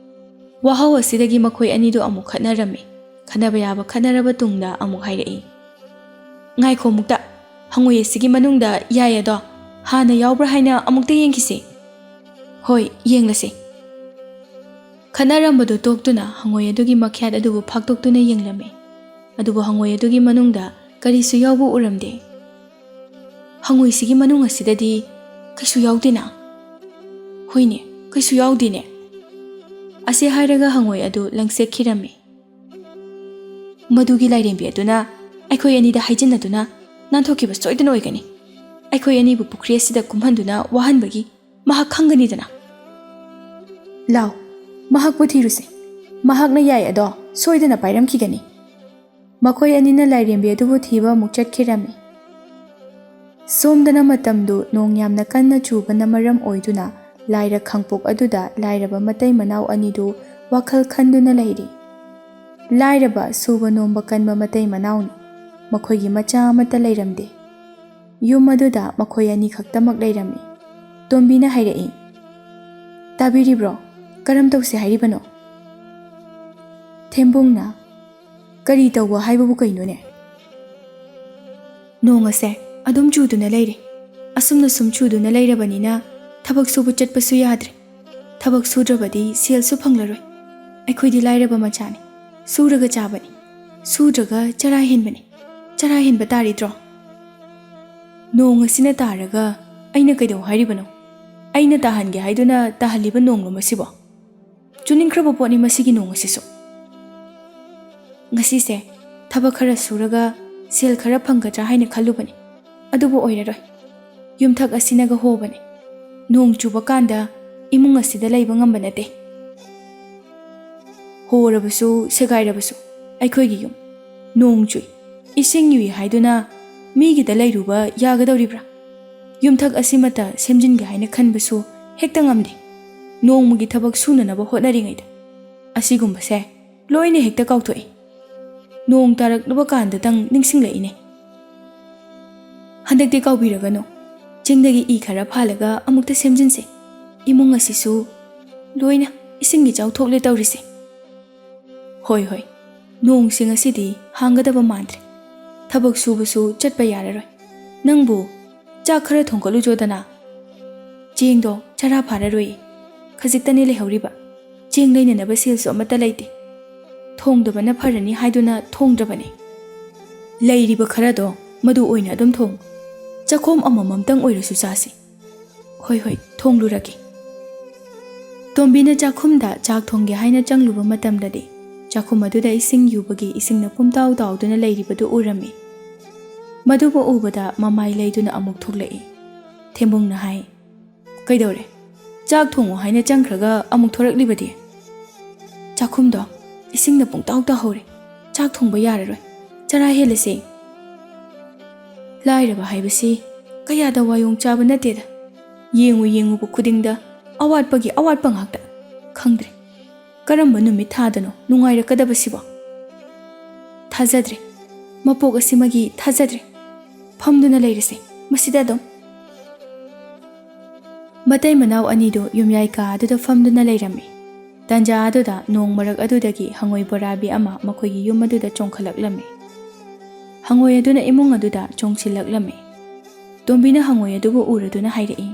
ꯋꯥꯍꯧ ꯑꯁꯤꯗꯒꯤ ꯃꯈꯣꯏ ꯑꯅꯤꯗꯨ ꯑꯃꯨꯛ ꯈꯠꯅꯔꯝꯃꯤ꯫ ꯈꯠꯅꯕ ꯌꯥꯕ ꯈꯠꯅꯔꯕ ꯇꯨꯡꯗ ꯑꯃꯨꯛ ꯍꯥꯏꯔꯛꯏ, "ꯉꯥꯏꯈꯣ ꯑꯃꯨꯛꯇ, ꯍꯪꯉꯣꯏ ꯑꯁꯤꯒꯤ ꯃꯅꯨꯡꯗ ꯌꯥꯏ ꯑꯗꯣ ꯍꯥꯟꯅ ꯌꯥꯎꯕ꯭ꯔꯥ ꯍꯥꯏꯅ ꯑꯃꯨꯛꯇ ꯌꯦꯡꯈꯤꯁꯤ꯫" "ꯍꯣꯏ, ꯌꯦꯡꯂꯁꯤ꯫" ꯈꯠꯅꯔꯝꯕꯗꯨ ꯇꯣꯛꯇꯨꯅ ꯍꯪꯉꯣꯏ ꯑꯗꯨꯒꯤ ꯃꯈ꯭ꯌꯥꯠ ꯑꯗꯨꯕꯨ ꯐꯥꯛꯇꯣꯛꯇꯨꯅ ꯌꯦꯡꯂꯝꯃꯤ꯫ ꯑꯗꯨꯕꯨ ꯍꯪꯉꯣꯏ ꯑꯗꯨꯒꯤ ꯃꯅꯨꯡꯗ ꯀꯔꯤꯁꯨ ꯌꯥꯎꯕ ꯎꯔꯝꯗꯦ꯫ "ꯍꯪꯉꯣꯏꯁꯤꯒꯤ ꯃꯅꯨꯡ ꯑꯁꯤꯗꯗꯤ ꯀꯩꯁꯨ ꯌꯥꯎꯗꯦꯅ꯫" "ꯍꯣꯏꯅꯦ, ꯀꯩꯁꯨ ꯌꯥꯎꯗꯦꯅꯦ꯫" ꯑꯁꯤ ꯍꯥꯏꯔꯒ ꯍꯪꯉꯣꯏ ꯑꯗꯨ ꯂꯪꯁꯦꯠꯈꯤꯔꯝꯃꯤ꯫ ꯃꯗꯨꯒꯤ ꯂꯥꯏꯔꯦꯝꯕꯤ ꯑꯗꯨꯅ ꯑꯩꯈꯣꯏ ꯑꯅꯤꯗ ꯍꯥꯏꯖꯤꯟꯅꯗꯨꯅ ꯅꯥꯟꯊꯣꯛꯈꯤꯕ ꯁꯣꯏꯗꯅ ꯑꯣꯏꯒꯅꯤ꯫ ꯑꯩꯈꯣꯏ ꯑꯅꯤꯕꯨ ꯄꯨꯈ꯭ꯔꯤ ꯑꯁꯤꯗ ꯀꯨꯝꯍꯟꯗꯨꯅ ꯋꯥꯍꯟꯕꯒꯤ ꯃꯍꯥꯛ ꯈꯪꯒꯅꯤꯗꯅ꯫ ꯂꯥꯎ, ꯃꯍꯥꯛꯄꯨ ꯊꯤꯔꯨꯁꯦ꯫ ꯃꯍꯥꯛꯅ ꯌꯥꯏ ꯑꯗꯣ ꯁꯣꯏꯗꯅ ꯄꯥꯏꯔꯝꯈꯤꯒꯅꯤ꯫ ꯃꯈꯣꯏ ꯑꯅꯤꯅ ꯂꯥꯏꯔꯦꯝꯕꯤ ꯑꯗꯨꯕꯨ ꯊꯤꯕ ꯑꯃꯨꯛ ꯆꯠꯈꯤꯔꯝꯃꯤ꯫ ꯁꯣꯝꯗꯅ ꯃꯇꯝꯗꯨ ꯅꯣꯡ ꯌꯥꯝꯅ ꯀꯟꯅ ꯆꯨꯕꯅ ꯃꯔꯝ ꯑꯣꯏꯗꯨꯅ ꯂꯥꯏꯔ ꯈꯥꯡꯄꯣꯛ ꯑꯗꯨꯗ ꯂꯥꯏꯔꯕ ꯃꯇꯩ ꯃꯅꯥꯎ ꯑꯅꯤꯗꯨ ꯋꯥꯈꯜ ꯈꯟꯗꯨꯅ ꯂꯩꯔꯤ꯫ ꯂꯥꯏꯔꯕ ꯁꯨꯕ ꯅꯣꯝꯕ ꯀꯟꯕ ꯃꯇꯩ ꯃꯅꯥꯎꯅꯤ꯫ ꯃꯈꯣꯏꯒꯤ ꯃꯆꯥ ꯑꯃꯠꯇ ꯂꯩꯔꯝꯗꯦ꯫ ꯌꯨꯝ ꯑꯗꯨꯗ ꯃꯈꯣꯏ ꯑꯅꯤ ꯈꯛꯇꯃꯛ ꯂꯩꯔꯝꯃꯤ꯫ ꯇꯣꯝꯕꯤꯅ ꯍꯥꯏꯔꯛꯏ, "ꯇꯥꯕꯤꯔꯤꯕ꯭ꯔꯣ? ꯀꯔꯝ ꯇꯧꯁꯤ ꯍꯥꯏꯔꯤꯕꯅꯣ?" ꯊꯦꯝꯕꯨꯡꯅ, "ꯀꯔꯤ ꯇꯧꯕ ꯍꯥꯏꯕꯕꯨ ꯀꯩꯅꯣꯅꯦ? ꯅꯣꯡ ꯑꯁꯦ ꯑꯗꯨꯝ ꯆꯨꯗꯨꯅ ꯂꯩꯔꯦ꯫ ꯑꯁꯨꯝꯅ ꯁꯨꯝ ꯆꯨꯗꯨꯅ ꯂꯩꯔꯕꯅꯤꯅ ꯊꯕꯛ ꯁꯨꯕ ꯆꯠꯄꯁꯨ ꯌꯥꯗ꯭ꯔꯦ꯫ ꯊꯕꯛ ꯁꯨꯗ꯭ꯔꯕꯗꯤ ꯁꯦꯜꯁꯨ ꯐꯪꯂꯔꯣꯏ꯫ ꯑꯩꯈꯣꯏꯗꯤ ꯂꯥꯏꯔꯕ ꯃꯆꯥꯅꯤ꯫ ꯁꯨꯔꯒ ꯆꯥꯕꯅꯤ꯫ ꯁꯨꯗ꯭ꯔꯒ ꯆꯔꯥ ꯍꯦꯟꯕꯅꯤ꯫ ꯆꯔꯥ ꯍꯦꯟꯕ ꯇꯥꯔꯤꯗ꯭ꯔꯣ? ꯅꯣꯡ ꯑꯁꯤꯅ ꯇꯥꯔꯒ ꯑꯩꯅ ꯀꯩꯗꯧ ꯍꯥꯏꯔꯤꯕꯅꯣ? ꯑꯩꯅ ꯇꯥꯍꯟꯒꯦ ꯍꯥꯏꯗꯨꯅ ꯇꯥꯍꯜꯂꯤꯕ ꯅꯣꯡꯂꯣ ꯃꯁꯤꯕꯣ? ꯆꯨꯅꯤꯡꯈ꯭ꯔꯕ ꯄꯣꯠꯅꯤ ꯃꯁꯤꯒꯤ ꯅꯣꯡ ꯑꯁꯤꯁꯨ꯫ ꯉꯁꯤꯁꯦ ꯊꯕꯛ ꯈꯔ ꯁꯨꯔꯒ ꯁꯦꯜ ꯈꯔ ꯐꯪꯒꯗ꯭ꯔꯥ ꯍꯥꯏꯅ ꯈꯜꯂꯨꯕꯅꯤ, ꯑꯗꯨꯕꯨ ꯑꯣꯏꯔꯔꯣꯏ꯫ ꯌꯨꯝꯊꯛ ꯑꯁꯤꯅꯒ ꯍꯣꯕꯅꯤ꯫ ꯅꯣꯡ ꯆꯨꯕ ꯀꯥꯟꯗ ꯏꯃꯨꯡ ꯑꯁꯤꯗ ꯂꯩꯕ ꯉꯝꯕ ꯅꯠꯇꯦ꯫ ꯍꯣꯔꯕꯁꯨ ꯁꯦꯒꯥꯏꯔꯕꯁꯨ ꯑꯩꯈꯣꯏꯒꯤ ꯌꯨꯝ꯫ ꯅꯣꯡ ꯆꯨꯏ, ꯏꯁꯤꯡ ꯌꯨꯏ ꯍꯥꯏꯗꯨꯅ ꯃꯤꯒꯤꯗ ꯂꯩꯔꯨꯕ ꯌꯥꯒꯗꯧꯔꯤꯕ꯭ꯔꯥ? ꯌꯨꯝꯊꯛ ꯑꯁꯤꯃꯇ ꯁꯦꯝꯖꯤꯟꯒꯦ ꯍꯥꯏꯅ ꯈꯟꯕꯁꯨ ꯍꯦꯛꯇ ꯉꯝꯗꯦ꯫ ꯅꯣꯡꯃꯒꯤ ꯊꯕꯛ ꯁꯨꯅꯅꯕ ꯍꯣꯠꯅꯔꯤꯉꯩꯗ ꯑꯁꯤꯒꯨꯝꯕꯁꯦ ꯂꯣꯏꯅ ꯍꯦꯛꯇ ꯀꯥꯎꯊꯣꯛꯏ꯫ ꯅꯣꯡ ꯇꯥꯔꯛꯂꯕ ꯀꯥꯟꯗꯇꯪ ꯅꯤꯡꯁꯤꯡꯂꯛꯏꯅꯦ꯫ ꯍꯟꯗꯛꯇꯤ ꯀꯥꯎꯕꯤꯔꯒꯅꯨ꯫ ꯆꯤꯡꯗꯒꯤ ꯏ ꯈꯔ ꯐꯥꯜꯂꯒ ꯑꯃꯨꯛꯇ ꯁꯦꯝꯖꯤꯟꯁꯦ꯫ ꯏꯃꯨꯡ ꯑꯁꯤꯁꯨ ꯂꯣꯏꯅ ꯏꯁꯤꯡ ꯏꯆꯥꯎ ꯊꯣꯛꯂꯦ ꯇꯧꯔꯤꯁꯦ꯫ ꯍꯣꯏ, ꯍꯣꯏ, ꯅꯣꯡꯁꯤꯡ ꯑꯁꯤꯗꯤ ꯍꯥꯡꯒꯗꯕ ꯃꯥꯟꯗ꯭ꯔꯦ꯫ ꯊꯕꯛ ꯁꯨꯕꯁꯨ ꯆꯠꯄ ꯌꯥꯔꯔꯣꯏ꯫ ꯅꯪꯕꯨ ꯆꯥꯛ ꯈꯔ ꯊꯣꯡꯒꯠꯂꯨꯆꯣꯗꯅ꯫ ꯆꯦꯡꯗꯣ ꯆꯔꯥ ꯐꯥꯔꯔꯣꯏ꯫ ꯈꯖꯤꯛꯇꯅꯤ ꯂꯩꯍꯧꯔꯤꯕ꯫ ꯆꯦꯡ ꯂꯩꯅꯅꯕ ꯁꯦꯜꯁꯨ ꯑꯃꯠꯇ ꯂꯩꯇꯦ꯫ ꯊꯣꯡꯗꯕꯅ ꯐꯔꯅꯤ ꯍꯥꯏꯗꯨꯅ ꯊꯣꯡꯗ꯭ꯔꯕꯅꯤ꯫ ꯂꯩꯔꯤꯕ ꯈꯔꯗꯣ ꯃꯗꯨ ꯑꯣꯏꯅ ꯑꯗꯨꯝ ꯊꯣꯡ꯫ ꯆꯥꯛꯈꯣꯝ ꯑꯃꯃꯝꯇꯪ ꯑꯣꯏꯔꯁꯨ ꯆꯥꯁꯤ꯫ ꯍꯣꯏ, ꯍꯣꯏ, ꯊꯣꯡꯂꯨꯔꯒꯦ꯫ ꯇꯣꯝꯕꯤꯅ ꯆꯥꯛꯈꯨꯝꯗ ꯆꯥꯛ ꯊꯣꯡꯒꯦ ꯍꯥꯏꯅ ꯆꯪꯂꯨꯕ ꯃꯇꯝꯗꯗꯤ, ꯆꯥꯛꯈꯨꯝ ꯑꯗꯨꯗ ꯏꯁꯤꯡ ꯌꯨꯕꯒꯤ ꯏꯁꯤꯡꯅ ꯄꯨꯝꯇꯥꯎ ꯇꯥꯎꯗꯨꯅ ꯂꯩꯔꯤꯕꯗꯨ ꯎꯔꯝꯃꯤ꯫ ꯃꯗꯨꯕꯨ ꯎꯕꯗ ꯃꯃꯥꯏ ꯂꯩꯗꯨꯅ ꯑꯃꯨꯛ ꯊꯣꯛꯂꯛꯏ꯫ ꯊꯦꯝꯕꯨꯡꯅ ꯍꯥꯏ, "ꯀꯩꯗꯧꯔꯦ? ꯆꯥꯛ ꯊꯣꯡꯉꯨ ꯍꯥꯏꯅ ꯆꯪꯈ꯭ꯔꯒ ꯑꯃꯨꯛ ꯊꯣꯔꯛꯂꯤꯕꯗꯤ?" "ꯆꯥꯛꯈꯨꯝꯗꯣ ꯏꯁꯤꯡꯅ ꯄꯨꯡꯇꯥꯎ ꯇꯥꯍꯧꯔꯦ꯫ ꯆꯥꯛ ꯊꯣꯡꯕ ꯌꯥꯔꯔꯣꯏ꯫ ꯆꯔꯥ ꯍꯦꯜꯂꯁꯦ꯫" ꯂꯥꯏꯔꯕ ꯍꯥꯏꯕꯁꯤ ꯀꯌꯥꯗ ꯋꯥꯌꯣꯡ ꯆꯥꯕ ꯅꯠꯇꯦꯗ꯫ ꯌꯦꯡꯉꯨ ꯌꯦꯡꯉꯨꯕ ꯈꯨꯗꯤꯡꯗ ꯑꯋꯥꯠꯄꯒꯤ ꯑꯋꯥꯠꯄ ꯉꯥꯛꯇ꯫ ꯈꯪꯗ꯭ꯔꯦ, ꯀꯔꯝꯕ ꯅꯨꯃꯤꯠ ꯊꯥꯗꯅꯣ ꯅꯨꯡꯉꯥꯏꯔꯛꯀꯗꯕꯁꯤꯕꯣ? ꯊꯥꯖꯗ꯭ꯔꯦ꯫ ꯃꯄꯣꯛ ꯑꯁꯤꯃꯒꯤ ꯊꯥꯖꯗ꯭ꯔꯦ꯫ ꯐꯝꯗꯨꯅ ꯂꯩꯔꯁꯦ ꯃꯁꯤꯗ ꯑꯗꯨꯝ꯫ ꯃꯇꯩ ꯃꯅꯥꯎ ꯑꯅꯤꯗꯨ ꯌꯨꯝꯌꯥꯏ ꯀꯥ ꯑꯗꯨꯗ ꯐꯝꯗꯨꯅ ꯂꯩꯔꯝꯃꯤ꯫ ꯇꯟꯖꯥ ꯑꯗꯨꯗ ꯅꯣꯡ ꯃꯔꯛ ꯑꯗꯨꯗꯒꯤ ꯍꯉꯣꯏ ꯕꯣꯔꯥꯕꯤ ꯑꯃ ꯃꯈꯣꯏꯒꯤ ꯌꯨꯝ ꯑꯗꯨꯗ ꯆꯣꯡꯈꯠꯂꯛꯂꯝꯃꯤ꯫ ꯍꯉꯣꯏ ꯑꯗꯨꯅ ꯏꯃꯨꯡ ꯑꯗꯨꯗ ꯆꯣꯡꯁꯤꯜꯂꯛꯂꯝꯃꯤ꯫ ꯇꯣꯝꯕꯤꯅ ꯍꯉꯣꯏ ꯑꯗꯨꯕꯨ ꯎꯔꯗꯨꯅ ꯍꯥꯏꯔꯛꯏ,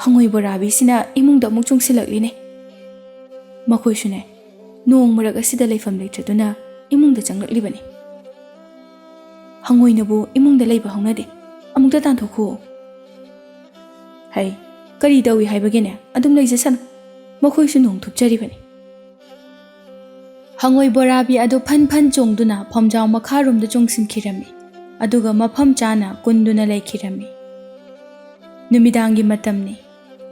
"ꯍꯉꯣꯏ ꯕꯣꯔꯥꯕꯤꯁꯤꯅ ꯏꯃꯨꯡꯗ ꯑꯃꯨꯛ ꯆꯣꯡꯁꯤꯜꯂꯛꯂꯤꯅꯦ꯫" ꯃꯈꯣꯏꯁꯨꯅꯦ, ꯅꯣꯡ ꯃꯔꯛ ꯑꯁꯤꯗ ꯂꯩꯐꯝ ꯂꯩꯇ꯭ꯔꯗꯨꯅ ꯏꯃꯨꯡꯗ ꯆꯪꯂꯛꯂꯤꯕꯅꯤ꯫ ꯍꯉꯣꯏꯅꯕꯨ ꯏꯃꯨꯡꯗ ꯂꯩꯕ ꯍꯧꯅꯗꯦ꯫ ꯑꯃꯨꯛꯇ ꯇꯥꯟꯊꯣꯛꯈꯣ꯫ ꯍꯩ, ꯀꯔꯤ ꯇꯧꯏ ꯍꯥꯏꯕꯒꯤꯅꯦ? ꯑꯗꯨꯝ ꯂꯩꯖꯁꯅꯨ꯫ ꯃꯈꯣꯏꯁꯨ ꯅꯣꯡ ꯊꯨꯞꯆꯔꯤꯕꯅꯤ꯫ ꯍꯉꯣꯏ ꯕꯣꯔꯥꯕꯤ ꯑꯗꯨ ꯐꯟ ꯐꯟ ꯆꯣꯡꯗꯨꯅ ꯐꯝꯖꯥꯎ ꯃꯈꯥꯔꯣꯝꯗ ꯆꯣꯡꯁꯤꯟꯈꯤꯔꯝꯃꯤ, ꯑꯗꯨꯒ ꯃꯐꯝ ꯆꯥꯅ ꯀꯨꯟꯗꯨꯅ ꯂꯩꯈꯤꯔꯝꯃꯤ꯫ ꯅꯨꯃꯤꯗꯥꯡꯒꯤ ꯃꯇꯝꯅꯤ꯫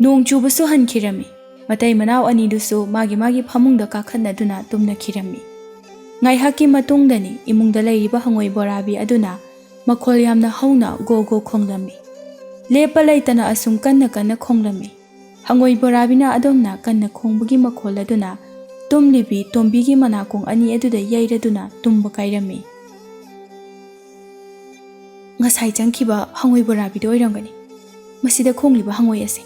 ꯅꯣꯡ ꯆꯨꯕꯁꯨ ꯍꯟꯈꯤꯔꯝꯃꯤ꯫ ꯃꯇꯩ ꯃꯅꯥꯎ ꯑꯅꯤꯗꯨꯁꯨ ꯃꯥꯒꯤ ꯃꯥꯒꯤ ꯐꯃꯨꯡꯗ ꯀꯥꯈꯠꯅꯗꯨꯅ ꯇꯨꯝꯅꯈꯤꯔꯝꯃꯤ꯫ ꯉꯥꯏꯍꯥꯛꯀꯤ ꯃꯇꯨꯡꯗꯅꯤ ꯏꯃꯨꯡꯗ ꯂꯩꯔꯤꯕ ꯍꯉꯣꯏ ꯕꯣꯔꯥꯕꯤ ꯑꯗꯨꯅ ꯃꯈꯣꯜ ꯌꯥꯝꯅ ꯍꯧꯅ ꯒꯣ ꯒꯣ ꯈꯣꯡꯂꯝꯃꯤ꯫ ꯂꯦꯞꯄ ꯂꯩꯇꯅ ꯑꯁꯨꯝ ꯀꯟꯅ ꯀꯟꯅ ꯈꯣꯡꯂꯝꯃꯤ꯫ ꯍꯉꯣꯏ ꯕꯣꯔꯥꯕꯤꯅ ꯑꯗꯣꯝꯅ ꯀꯟꯅ ꯈꯣꯡꯕꯒꯤ ꯃꯈꯣꯜ ꯑꯗꯨꯅ ꯇꯨꯝꯂꯤꯕꯤ ꯇꯣꯝꯕꯤꯒꯤ ꯃꯅꯥꯀꯣꯡ ꯑꯅꯤ ꯑꯗꯨꯗ ꯌꯩꯔꯗꯨꯅ ꯇꯨꯝꯕ ꯀꯥꯏꯔꯝꯃꯤ꯫ "ꯉꯁꯥꯏ ꯆꯪꯈꯤꯕ ꯍꯉꯣꯏ ꯕꯣꯔꯥꯕꯤꯗꯣ ꯑꯣꯏꯔꯝꯒꯅꯤ꯫ ꯃꯁꯤꯗ ꯈꯣꯡꯂꯤꯕ ꯍꯉꯣꯏ ꯑꯁꯦ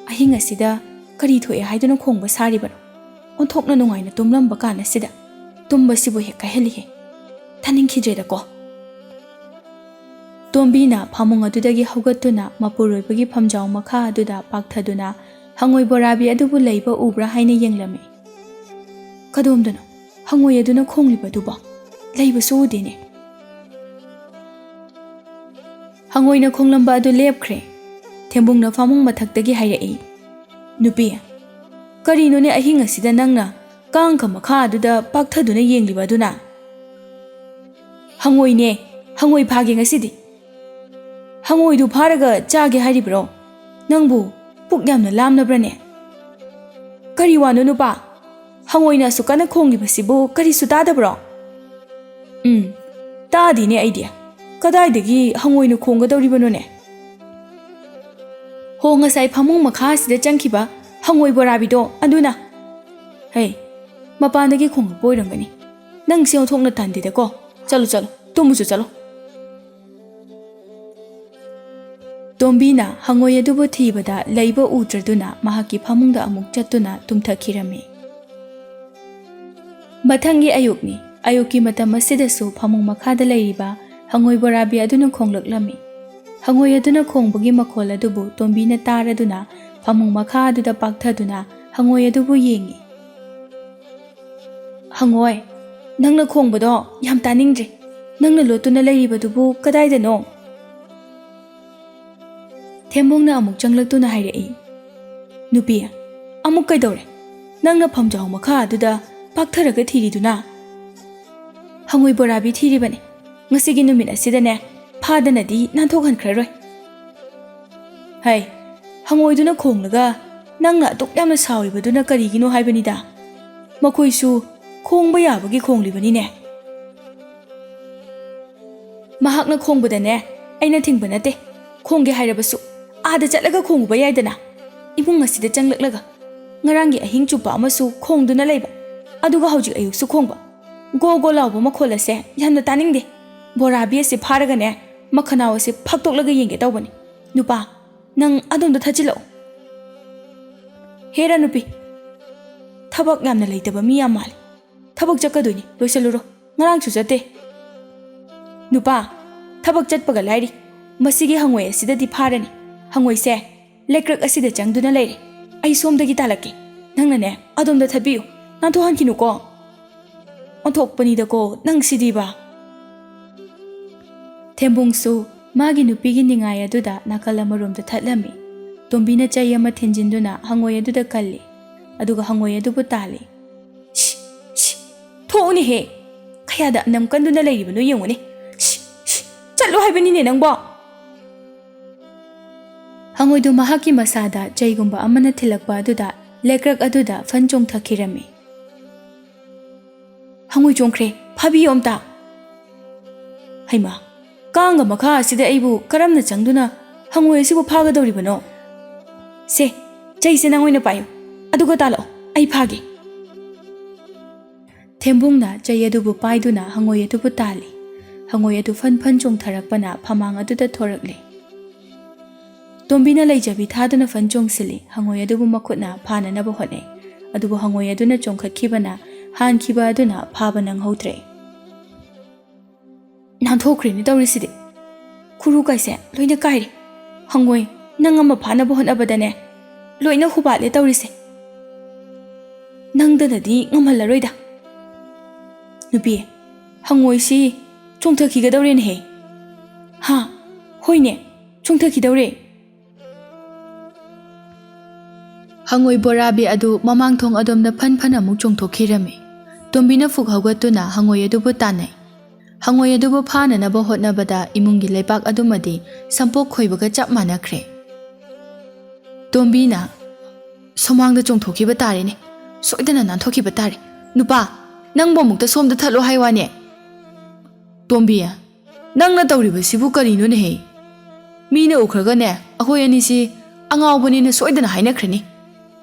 ꯑꯍꯤꯡ ꯑꯁꯤꯗ ꯀꯔꯤ ꯊꯣꯛꯑꯦ ꯍꯥꯏꯗꯨꯅ ꯈꯣꯡꯕ ꯁꯥꯔꯤꯕꯅꯣ? ꯑꯣꯟꯊꯣꯛꯅ ꯅꯨꯡꯉꯥꯏꯅ ꯇꯨꯝꯂꯝꯕ ꯀꯥꯟ ꯑꯁꯤꯗ ꯇꯨꯝꯕꯁꯤꯕꯨ ꯍꯦꯛ ꯀꯥꯏꯍꯜꯂꯤꯍꯦ꯫ ꯊꯥꯅꯤꯡꯈꯤꯗ꯭ꯔꯦꯗꯀꯣ꯫" ꯇꯣꯝꯕꯤꯅ ꯐꯃꯨꯡ ꯑꯗꯨꯗꯒꯤ ꯍꯧꯒꯠꯇꯨꯅ ꯃꯄꯨꯔꯣꯏꯕꯒꯤ ꯐꯝꯖꯥꯎ ꯃꯈꯥ ꯑꯗꯨꯗ ꯄꯥꯛꯊꯗꯨꯅ ꯍꯉꯣꯏ ꯕꯣꯔꯥꯕꯤ ꯑꯗꯨꯕꯨ ꯂꯩꯕ ꯎꯕ꯭ꯔꯥ ꯍꯥꯏꯅ ꯌꯦꯡꯂꯝꯃꯤ꯫ "ꯀꯗꯣꯝꯗꯅꯣ ꯍꯉꯣꯏ ꯑꯗꯨꯅ ꯈꯣꯡꯂꯤꯕꯗꯨꯕꯣ? ꯂꯩꯕꯁꯨ ꯎꯗꯦꯅꯦ꯫" ꯍꯉꯣꯏꯅ ꯈꯣꯡꯂꯝꯕ ꯑꯗꯨ ꯂꯦꯞꯈ꯭ꯔꯦ꯫ ꯊꯦꯝꯕꯨꯡꯅ ꯐꯃꯨꯡ ꯃꯊꯛꯇꯒꯤ ꯍꯥꯏꯔꯛꯏ, "ꯅꯨꯄꯤ, ꯀꯔꯤꯅꯣꯅꯦ ꯑꯍꯤꯡ ꯑꯁꯤꯗ ꯅꯪꯅ ꯀꯥꯡꯈ ꯃꯈꯥ ꯑꯗꯨꯗ ꯄꯥꯛꯊꯗꯨꯅ ꯌꯦꯡꯂꯤꯕ ꯑꯗꯨꯅ?" "ꯍꯉꯣꯏꯅꯦ, ꯍꯉꯣꯏ ꯐꯥꯒꯦ ꯉꯁꯤꯗꯤ꯫" "ꯍꯉꯣꯏꯗꯨ ꯐꯥꯔꯒ ꯆꯥꯒꯦ ꯍꯥꯏꯔꯤꯕ꯭ꯔꯣ? ꯅꯪꯕꯨ ꯄꯨꯛ ꯌꯥꯝꯅ ꯂꯥꯝꯂꯕ꯭ꯔꯅꯦ?" "ꯀꯔꯤ ꯋꯥꯅꯣ ꯅꯨꯄꯥ? ꯍꯉꯣꯏꯅ ꯑꯁꯨꯛ ꯀꯟꯅ ꯈꯣꯡꯂꯤꯕꯁꯤꯕꯨ ꯀꯔꯤꯁꯨ ꯇꯥꯗꯕ꯭ꯔꯣ?" "ꯎꯝ, ꯇꯥꯗꯦꯅꯦ ꯑꯩꯗꯤ꯫ ꯀꯗꯥꯏꯗꯒꯤ ꯍꯉꯣꯏꯅ ꯈꯣꯡꯒꯗꯧꯔꯤꯕꯅꯣꯅꯦ?" "ꯍꯣ, ꯉꯁꯥꯏ ꯐꯃꯨꯡ ꯃꯈꯥ ꯑꯁꯤꯗ ꯆꯪꯈꯤꯕ ꯍꯉꯣꯏ ꯕꯣꯔꯥꯕꯤꯗꯣ ꯑꯗꯨꯅ꯫" "ꯍꯩ, ꯃꯄꯥꯟꯗꯒꯤ ꯈꯣꯡꯂꯛꯄ ꯑꯣꯏꯔꯝꯒꯅꯤ꯫ ꯅꯪꯁꯦ ꯑꯣꯟꯊꯣꯛꯅ ꯇꯟꯗꯦꯗꯀꯣ꯫ ꯆꯠꯂꯣ, ꯆꯠꯂꯣ, ꯇꯨꯝꯃꯨꯆꯣ, ꯆꯠꯂꯣ꯫" ꯇꯣꯝꯕꯤꯅ ꯍꯉꯣꯏ ꯑꯗꯨꯕꯨ ꯊꯤꯕꯗ ꯂꯩꯕ ꯎꯗ꯭ꯔꯗꯨꯅ ꯃꯍꯥꯛꯀꯤ ꯐꯃꯨꯡꯗ ꯑꯃꯨꯛ ꯆꯠꯇꯨꯅ ꯇꯨꯝꯊꯈꯤꯔꯝꯃꯤ꯫ ꯃꯊꯪꯒꯤ ꯑꯌꯨꯛꯅꯤ꯫ ꯑꯌꯨꯛꯀꯤ ꯃꯇꯝ ꯑꯁꯤꯗꯁꯨ ꯐꯃꯨꯡ ꯃꯈꯥꯗ ꯂꯩꯔꯤꯕ ꯍꯉꯣꯏ ꯕꯣꯔꯥꯕꯤ ꯑꯗꯨꯅ ꯈꯣꯡꯂꯛꯂꯝꯃꯤ꯫ ꯍꯉꯣꯏ ꯑꯗꯨꯅ ꯈꯣꯡꯕꯒꯤ ꯃꯈꯣꯜ ꯑꯗꯨꯕꯨ ꯇꯣꯝꯕꯤꯅ ꯇꯥꯔꯗꯨꯅ ꯐꯃꯨꯡ ꯃꯈꯥ ꯑꯗꯨꯗ ꯄꯥꯛꯊꯗꯨꯅ ꯍꯉꯣꯏ ꯑꯗꯨꯕꯨ ꯌꯦꯡꯉꯤ꯫ "ꯍꯉꯣꯏ, ꯅꯪꯅ ꯈꯣꯡꯕꯗꯣ ꯌꯥꯝ ꯇꯥꯅꯤꯡꯗ꯭ꯔꯦ꯫ ꯅꯪꯅ ꯂꯣꯠꯇꯨꯅ ꯂꯩꯔꯤꯕꯗꯨꯕꯨ ꯀꯗꯥꯏꯗꯅꯣ?" ꯊꯦꯝꯕꯣꯡꯅ ꯑꯃꯨꯛ ꯆꯪꯂꯛꯇꯨꯅ ꯍꯥꯏꯔꯛꯏ, "ꯅꯨꯄꯤ, ꯑꯃꯨꯛ ꯀꯩꯗꯧꯔꯦ? ꯅꯪꯅ ꯐꯝꯖꯥꯎ ꯃꯈꯥ ꯑꯗꯨꯗ ꯄꯥꯛꯊꯔꯒ ꯊꯤꯔꯤꯗꯨꯅ?" "ꯍꯉꯣꯏ ꯕꯣꯔꯥꯕꯤ ꯊꯤꯔꯤꯕꯅꯤ꯫ ꯉꯁꯤꯒꯤ ꯅꯨꯃꯤꯠ ꯑꯁꯤꯗꯅꯦ ꯐꯥꯗꯅꯗꯤ ꯅꯥꯟꯊꯣꯛꯍꯟꯈ꯭ꯔꯔꯣꯏ꯫" ꯍꯩ, ꯍꯪꯉꯣꯏꯗꯨꯅ ꯈꯣꯡꯂꯒ ꯅꯪꯅ ꯑꯗꯨꯛ ꯌꯥꯝꯅ ꯁꯥꯎꯔꯤꯕꯗꯨꯅ ꯀꯔꯤꯒꯤꯅꯣ ꯍꯥꯏꯕꯅꯤꯗ꯫ ꯃꯈꯣꯏꯁꯨ ꯈꯣꯡꯕ ꯌꯥꯕꯒꯤ ꯈꯣꯡꯂꯤꯕꯅꯤꯅꯦ꯫ ꯃꯍꯥꯛꯅ ꯈꯣꯡꯕꯗꯅꯦ, ꯑꯩꯅ ꯊꯤꯡꯕ ꯅꯠꯇꯦ꯫ ꯈꯣꯡꯒꯦ ꯍꯥꯏꯔꯕꯁꯨ ꯑꯥꯗ ꯆꯠꯂꯒ ꯈꯣꯡꯉꯨꯕ ꯌꯥꯏꯗꯅ꯫ ꯏꯃꯨꯡ ꯑꯁꯤꯗ ꯆꯪꯂꯛꯂꯒ ꯉꯔꯥꯡꯒꯤ ꯑꯍꯤꯡ ꯆꯨꯞꯄ ꯑꯃꯁꯨ ꯈꯣꯡꯗꯨꯅ ꯂꯩꯕ, ꯑꯗꯨꯒ ꯍꯧꯖꯤꯛ ꯑꯌꯨꯛꯁꯨ ꯈꯣꯡꯕ꯫ ꯒꯣ ꯒꯣ ꯂꯥꯎꯕ ꯃꯈꯣꯜ ꯑꯁꯦ ꯌꯥꯝꯅ ꯇꯥꯅꯤꯡꯗꯦ꯫ ꯕꯣꯔꯥꯕꯤ ꯑꯁꯤ ꯐꯥꯔꯒꯅꯦ, ꯃꯈꯅꯥꯎ ꯑꯁꯤ ꯐꯥꯛꯇꯣꯛꯂꯒ ꯌꯦꯡꯒꯦ ꯇꯧꯕꯅꯤ꯫ ꯅꯨꯄꯥ, ꯅꯪ ꯑꯗꯣꯝꯗ ꯊꯠꯆꯤꯜꯂꯛꯎ꯫ ꯍꯦꯔꯥ ꯅꯨꯄꯤ, ꯊꯕꯛ ꯌꯥꯝꯅ ꯂꯩꯇꯕ ꯃꯤ ꯌꯥꯝ ꯃꯥꯜꯂꯤ꯫ ꯊꯕꯛ ꯆꯠꯀꯗꯣꯏꯅꯤ, ꯂꯣꯏꯁꯤꯜꯂꯨꯔꯣ꯫ ꯉꯔꯥꯡꯁꯨ ꯆꯠꯇꯦ꯫ ꯅꯨꯄꯥ, ꯊꯕꯛ ꯆꯠꯄꯒ ꯂꯥꯏꯔꯤ, ꯃꯁꯤꯒꯤ ꯍꯪꯉꯣꯏ ꯑꯁꯤꯗꯗꯤ ꯐꯥꯔꯅꯤ꯫ ꯍꯪꯉꯣꯏꯁꯦ ꯂꯩꯀ꯭ꯔꯛ ꯑꯁꯤꯗ ꯆꯪꯗꯨꯅ ꯂꯩꯔꯦ꯫ ꯑꯩ ꯁꯣꯝꯗꯒꯤ ꯇꯥꯜꯂꯛꯀꯦ, ꯅꯪꯅꯅꯦ ꯑꯗꯣꯝꯗ ꯊꯠꯄꯤꯌꯨ, ꯅꯥꯟꯊꯣꯛꯍꯟꯈꯤꯅꯨꯀꯣ꯫ ꯑꯣꯟꯊꯣꯛꯄꯅꯤꯗꯀꯣ ꯅꯪꯁꯤꯗꯤꯕ꯫ ꯊꯦꯝꯕꯨꯡꯁꯨ ꯃꯥꯒꯤ ꯅꯨꯄꯤꯒꯤ ꯅꯤꯡꯉꯥꯏ ꯑꯗꯨꯗ ꯅꯥꯀꯜ ꯑꯃꯔꯣꯝꯗ ꯊꯠꯂꯝꯃꯤ꯫ ꯇꯣꯝꯕꯤꯅ ꯆꯩ ꯑꯃ ꯊꯤꯟꯖꯤꯟꯗꯨꯅ ꯍꯪꯉꯣꯏ ꯑꯗꯨꯗ ꯀꯜꯂꯤ, ꯑꯗꯨꯒ ꯍꯪꯉꯣꯏ ꯑꯗꯨꯕꯨ ꯇꯥꯜꯂꯤ꯫ "ꯁꯤ, ꯁꯤ, ꯊꯣꯛꯎꯅꯦꯍꯦ! ꯀꯌꯥꯗ ꯑꯅꯝ ꯀꯟꯗꯨꯅ ꯂꯩꯔꯤꯕꯅꯣ ꯌꯦꯡꯉꯨꯅꯦ! ꯁꯤ, ꯁꯤ, ꯆꯠꯂꯨ ꯍꯥꯏꯕꯅꯤꯅꯦ ꯅꯪꯕꯣ!" ꯍꯪꯉꯣꯏꯗꯨ ꯃꯍꯥꯛꯀꯤ ꯃꯁꯥꯗ ꯆꯩꯒꯨꯝꯕ ꯑꯃꯅ ꯊꯤꯜꯂꯛꯄ ꯑꯗꯨꯗ ꯂꯩꯀ꯭ꯔꯛ ꯑꯗꯨꯗ ꯐꯟ ꯆꯣꯡꯊꯈꯤꯔꯝꯃꯤ꯫ "ꯍꯪꯉꯣꯏ ꯆꯣꯡꯈ꯭ꯔꯦ, ꯐꯥꯕꯤꯌꯣ ꯑꯝꯇ!" "ꯍꯩꯃꯥ, ꯀꯥꯡꯒ ꯃꯈꯥ ꯑꯁꯤꯗ ꯑꯩꯕꯨ ꯀꯔꯝꯅ ꯆꯪꯗꯨꯅ ꯍꯪꯉꯣꯏ ꯑꯁꯤꯕꯨ ꯐꯥꯒꯗꯧꯔꯤꯕꯅꯣ? ꯁꯦ, ꯆꯩꯁꯦ ꯅꯪ ꯑꯣꯏꯅ ꯄꯥꯏꯌꯨ, ꯑꯗꯨꯒ ꯇꯥꯜꯂꯛꯑꯣ, ꯑꯩ ꯐꯥꯒꯦ꯫" ꯊꯦꯝꯕꯨꯡꯅ ꯆꯩ ꯑꯗꯨꯕꯨ ꯄꯥꯏꯗꯨꯅ ꯍꯪꯉꯣꯏ ꯑꯗꯨꯕꯨ ꯇꯥꯜꯂꯤ꯫ ꯍꯪꯉꯣꯏ ꯑꯗꯨ ꯐꯟ ꯐꯟ ꯆꯣꯡꯊꯔꯛꯄꯅ ꯐꯃꯥꯡ ꯑꯗꯨꯗ ꯊꯣꯔꯛꯂꯤ꯫ ꯇꯣꯝꯕꯤꯅ ꯂꯩꯖꯕꯤ ꯊꯥꯗꯨꯅ ꯐꯟ ꯆꯣꯡꯁꯤꯜꯂꯤ꯫ ꯍꯪꯉꯣꯏ ꯑꯗꯨꯕꯨ ꯃꯈꯨꯠꯅ ꯐꯥꯅꯅꯕ ꯍꯣꯠꯅꯩ, ꯑꯗꯨꯕꯨ ꯍꯪꯉꯣꯏ ꯑꯗꯨꯅ ꯆꯣꯡꯈꯠꯈꯤꯕꯅ ꯍꯥꯟꯈꯤꯕ ꯑꯗꯨꯅ ꯐꯥꯕ ꯅꯪꯍꯧꯗ꯭ꯔꯦ꯫ "ꯅꯥꯟꯊꯣꯛꯈ꯭ꯔꯦꯅꯦ ꯇꯧꯔꯤꯁꯤꯗꯤ꯫ ꯈꯨꯔꯨ ꯀꯥꯏꯁꯦ ꯂꯣꯏꯅ ꯀꯥꯏꯔꯦ꯫ ꯍꯪꯉꯣꯏ, ꯅꯪ ꯑꯃ ꯐꯥꯅꯕ ꯍꯣꯠꯅꯕꯗꯅꯦ, ꯂꯣꯏꯅ ꯍꯨꯕꯥꯠꯂꯦ ꯇꯧꯔꯤꯁꯦ꯫ ꯅꯪꯗꯅꯗꯤ ꯉꯝꯍꯜꯂꯔꯣꯏꯗ꯫" "ꯅꯨꯄꯤ, ꯍꯪꯉꯣꯏꯁꯤ ꯆꯣꯡꯊꯈꯤꯒꯗꯧꯔꯦꯅꯦꯍꯦ꯫" "ꯍꯥ? ꯍꯣꯏꯅꯦ, ꯆꯣꯡꯊꯈꯤꯗꯧꯔꯦ꯫" ꯍꯪꯉꯣꯏ ꯕꯣꯔꯥꯕꯤ ꯑꯗꯨ ꯃꯃꯥꯡ ꯊꯣꯡ ꯑꯗꯣꯝꯗ ꯐꯟ ꯐꯟ ꯑꯃꯨꯛ ꯆꯣꯡꯊꯣꯛꯈꯤꯔꯝꯃꯤ꯫ ꯇꯣꯝꯕꯤꯅ ꯐꯨꯛ ꯍꯧꯒꯠꯇꯨꯅ ꯍꯪꯉꯣꯏ ꯑꯗꯨꯕꯨ ꯇꯥꯟꯅꯩ꯫ ꯍꯪꯉꯣꯏ ꯑꯗꯨꯕꯨ ꯐꯥꯅꯅꯕ ꯍꯣꯠꯅꯕꯗ ꯏꯃꯨꯡꯒꯤ ꯂꯩꯕꯥꯛ ꯑꯗꯨꯃꯗꯤ ꯁꯝꯄꯣꯛ ꯈꯣꯏꯕꯒ ꯆꯞ ꯃꯥꯟꯅꯈ꯭ꯔꯦ꯫ ꯇꯣꯝꯕꯤꯅ ꯁꯨꯃꯥꯡꯗ ꯆꯣꯡꯊꯣꯛꯈꯤꯕ ꯇꯥꯔꯦꯅꯦ꯫ ꯁꯣꯏꯗꯅ ꯅꯥꯟꯊꯣꯛꯈꯤꯕ ꯇꯥꯔꯦ꯫ "ꯅꯨꯄꯥ, ꯅꯪꯕꯨ ꯑꯃꯨꯛꯇ ꯁꯣꯝꯗ ꯊꯠꯂꯣ ꯍꯥꯏ ꯋꯥꯅꯦ?" "ꯇꯣꯝꯕꯤ, ꯅꯪꯅ ꯇꯧꯔꯤꯕꯁꯤꯕꯨ ꯀꯔꯤꯅꯣꯅꯦꯍꯦ? ꯃꯤꯅ ꯎꯈ꯭ꯔꯒꯅꯦ, ꯑꯩꯈꯣꯏ ꯑꯅꯤꯁꯤ ꯑꯉꯥꯎꯕꯅꯦꯅ ꯁꯣꯏꯗꯅ ꯍꯥꯏꯅꯈ꯭ꯔꯅꯤ꯫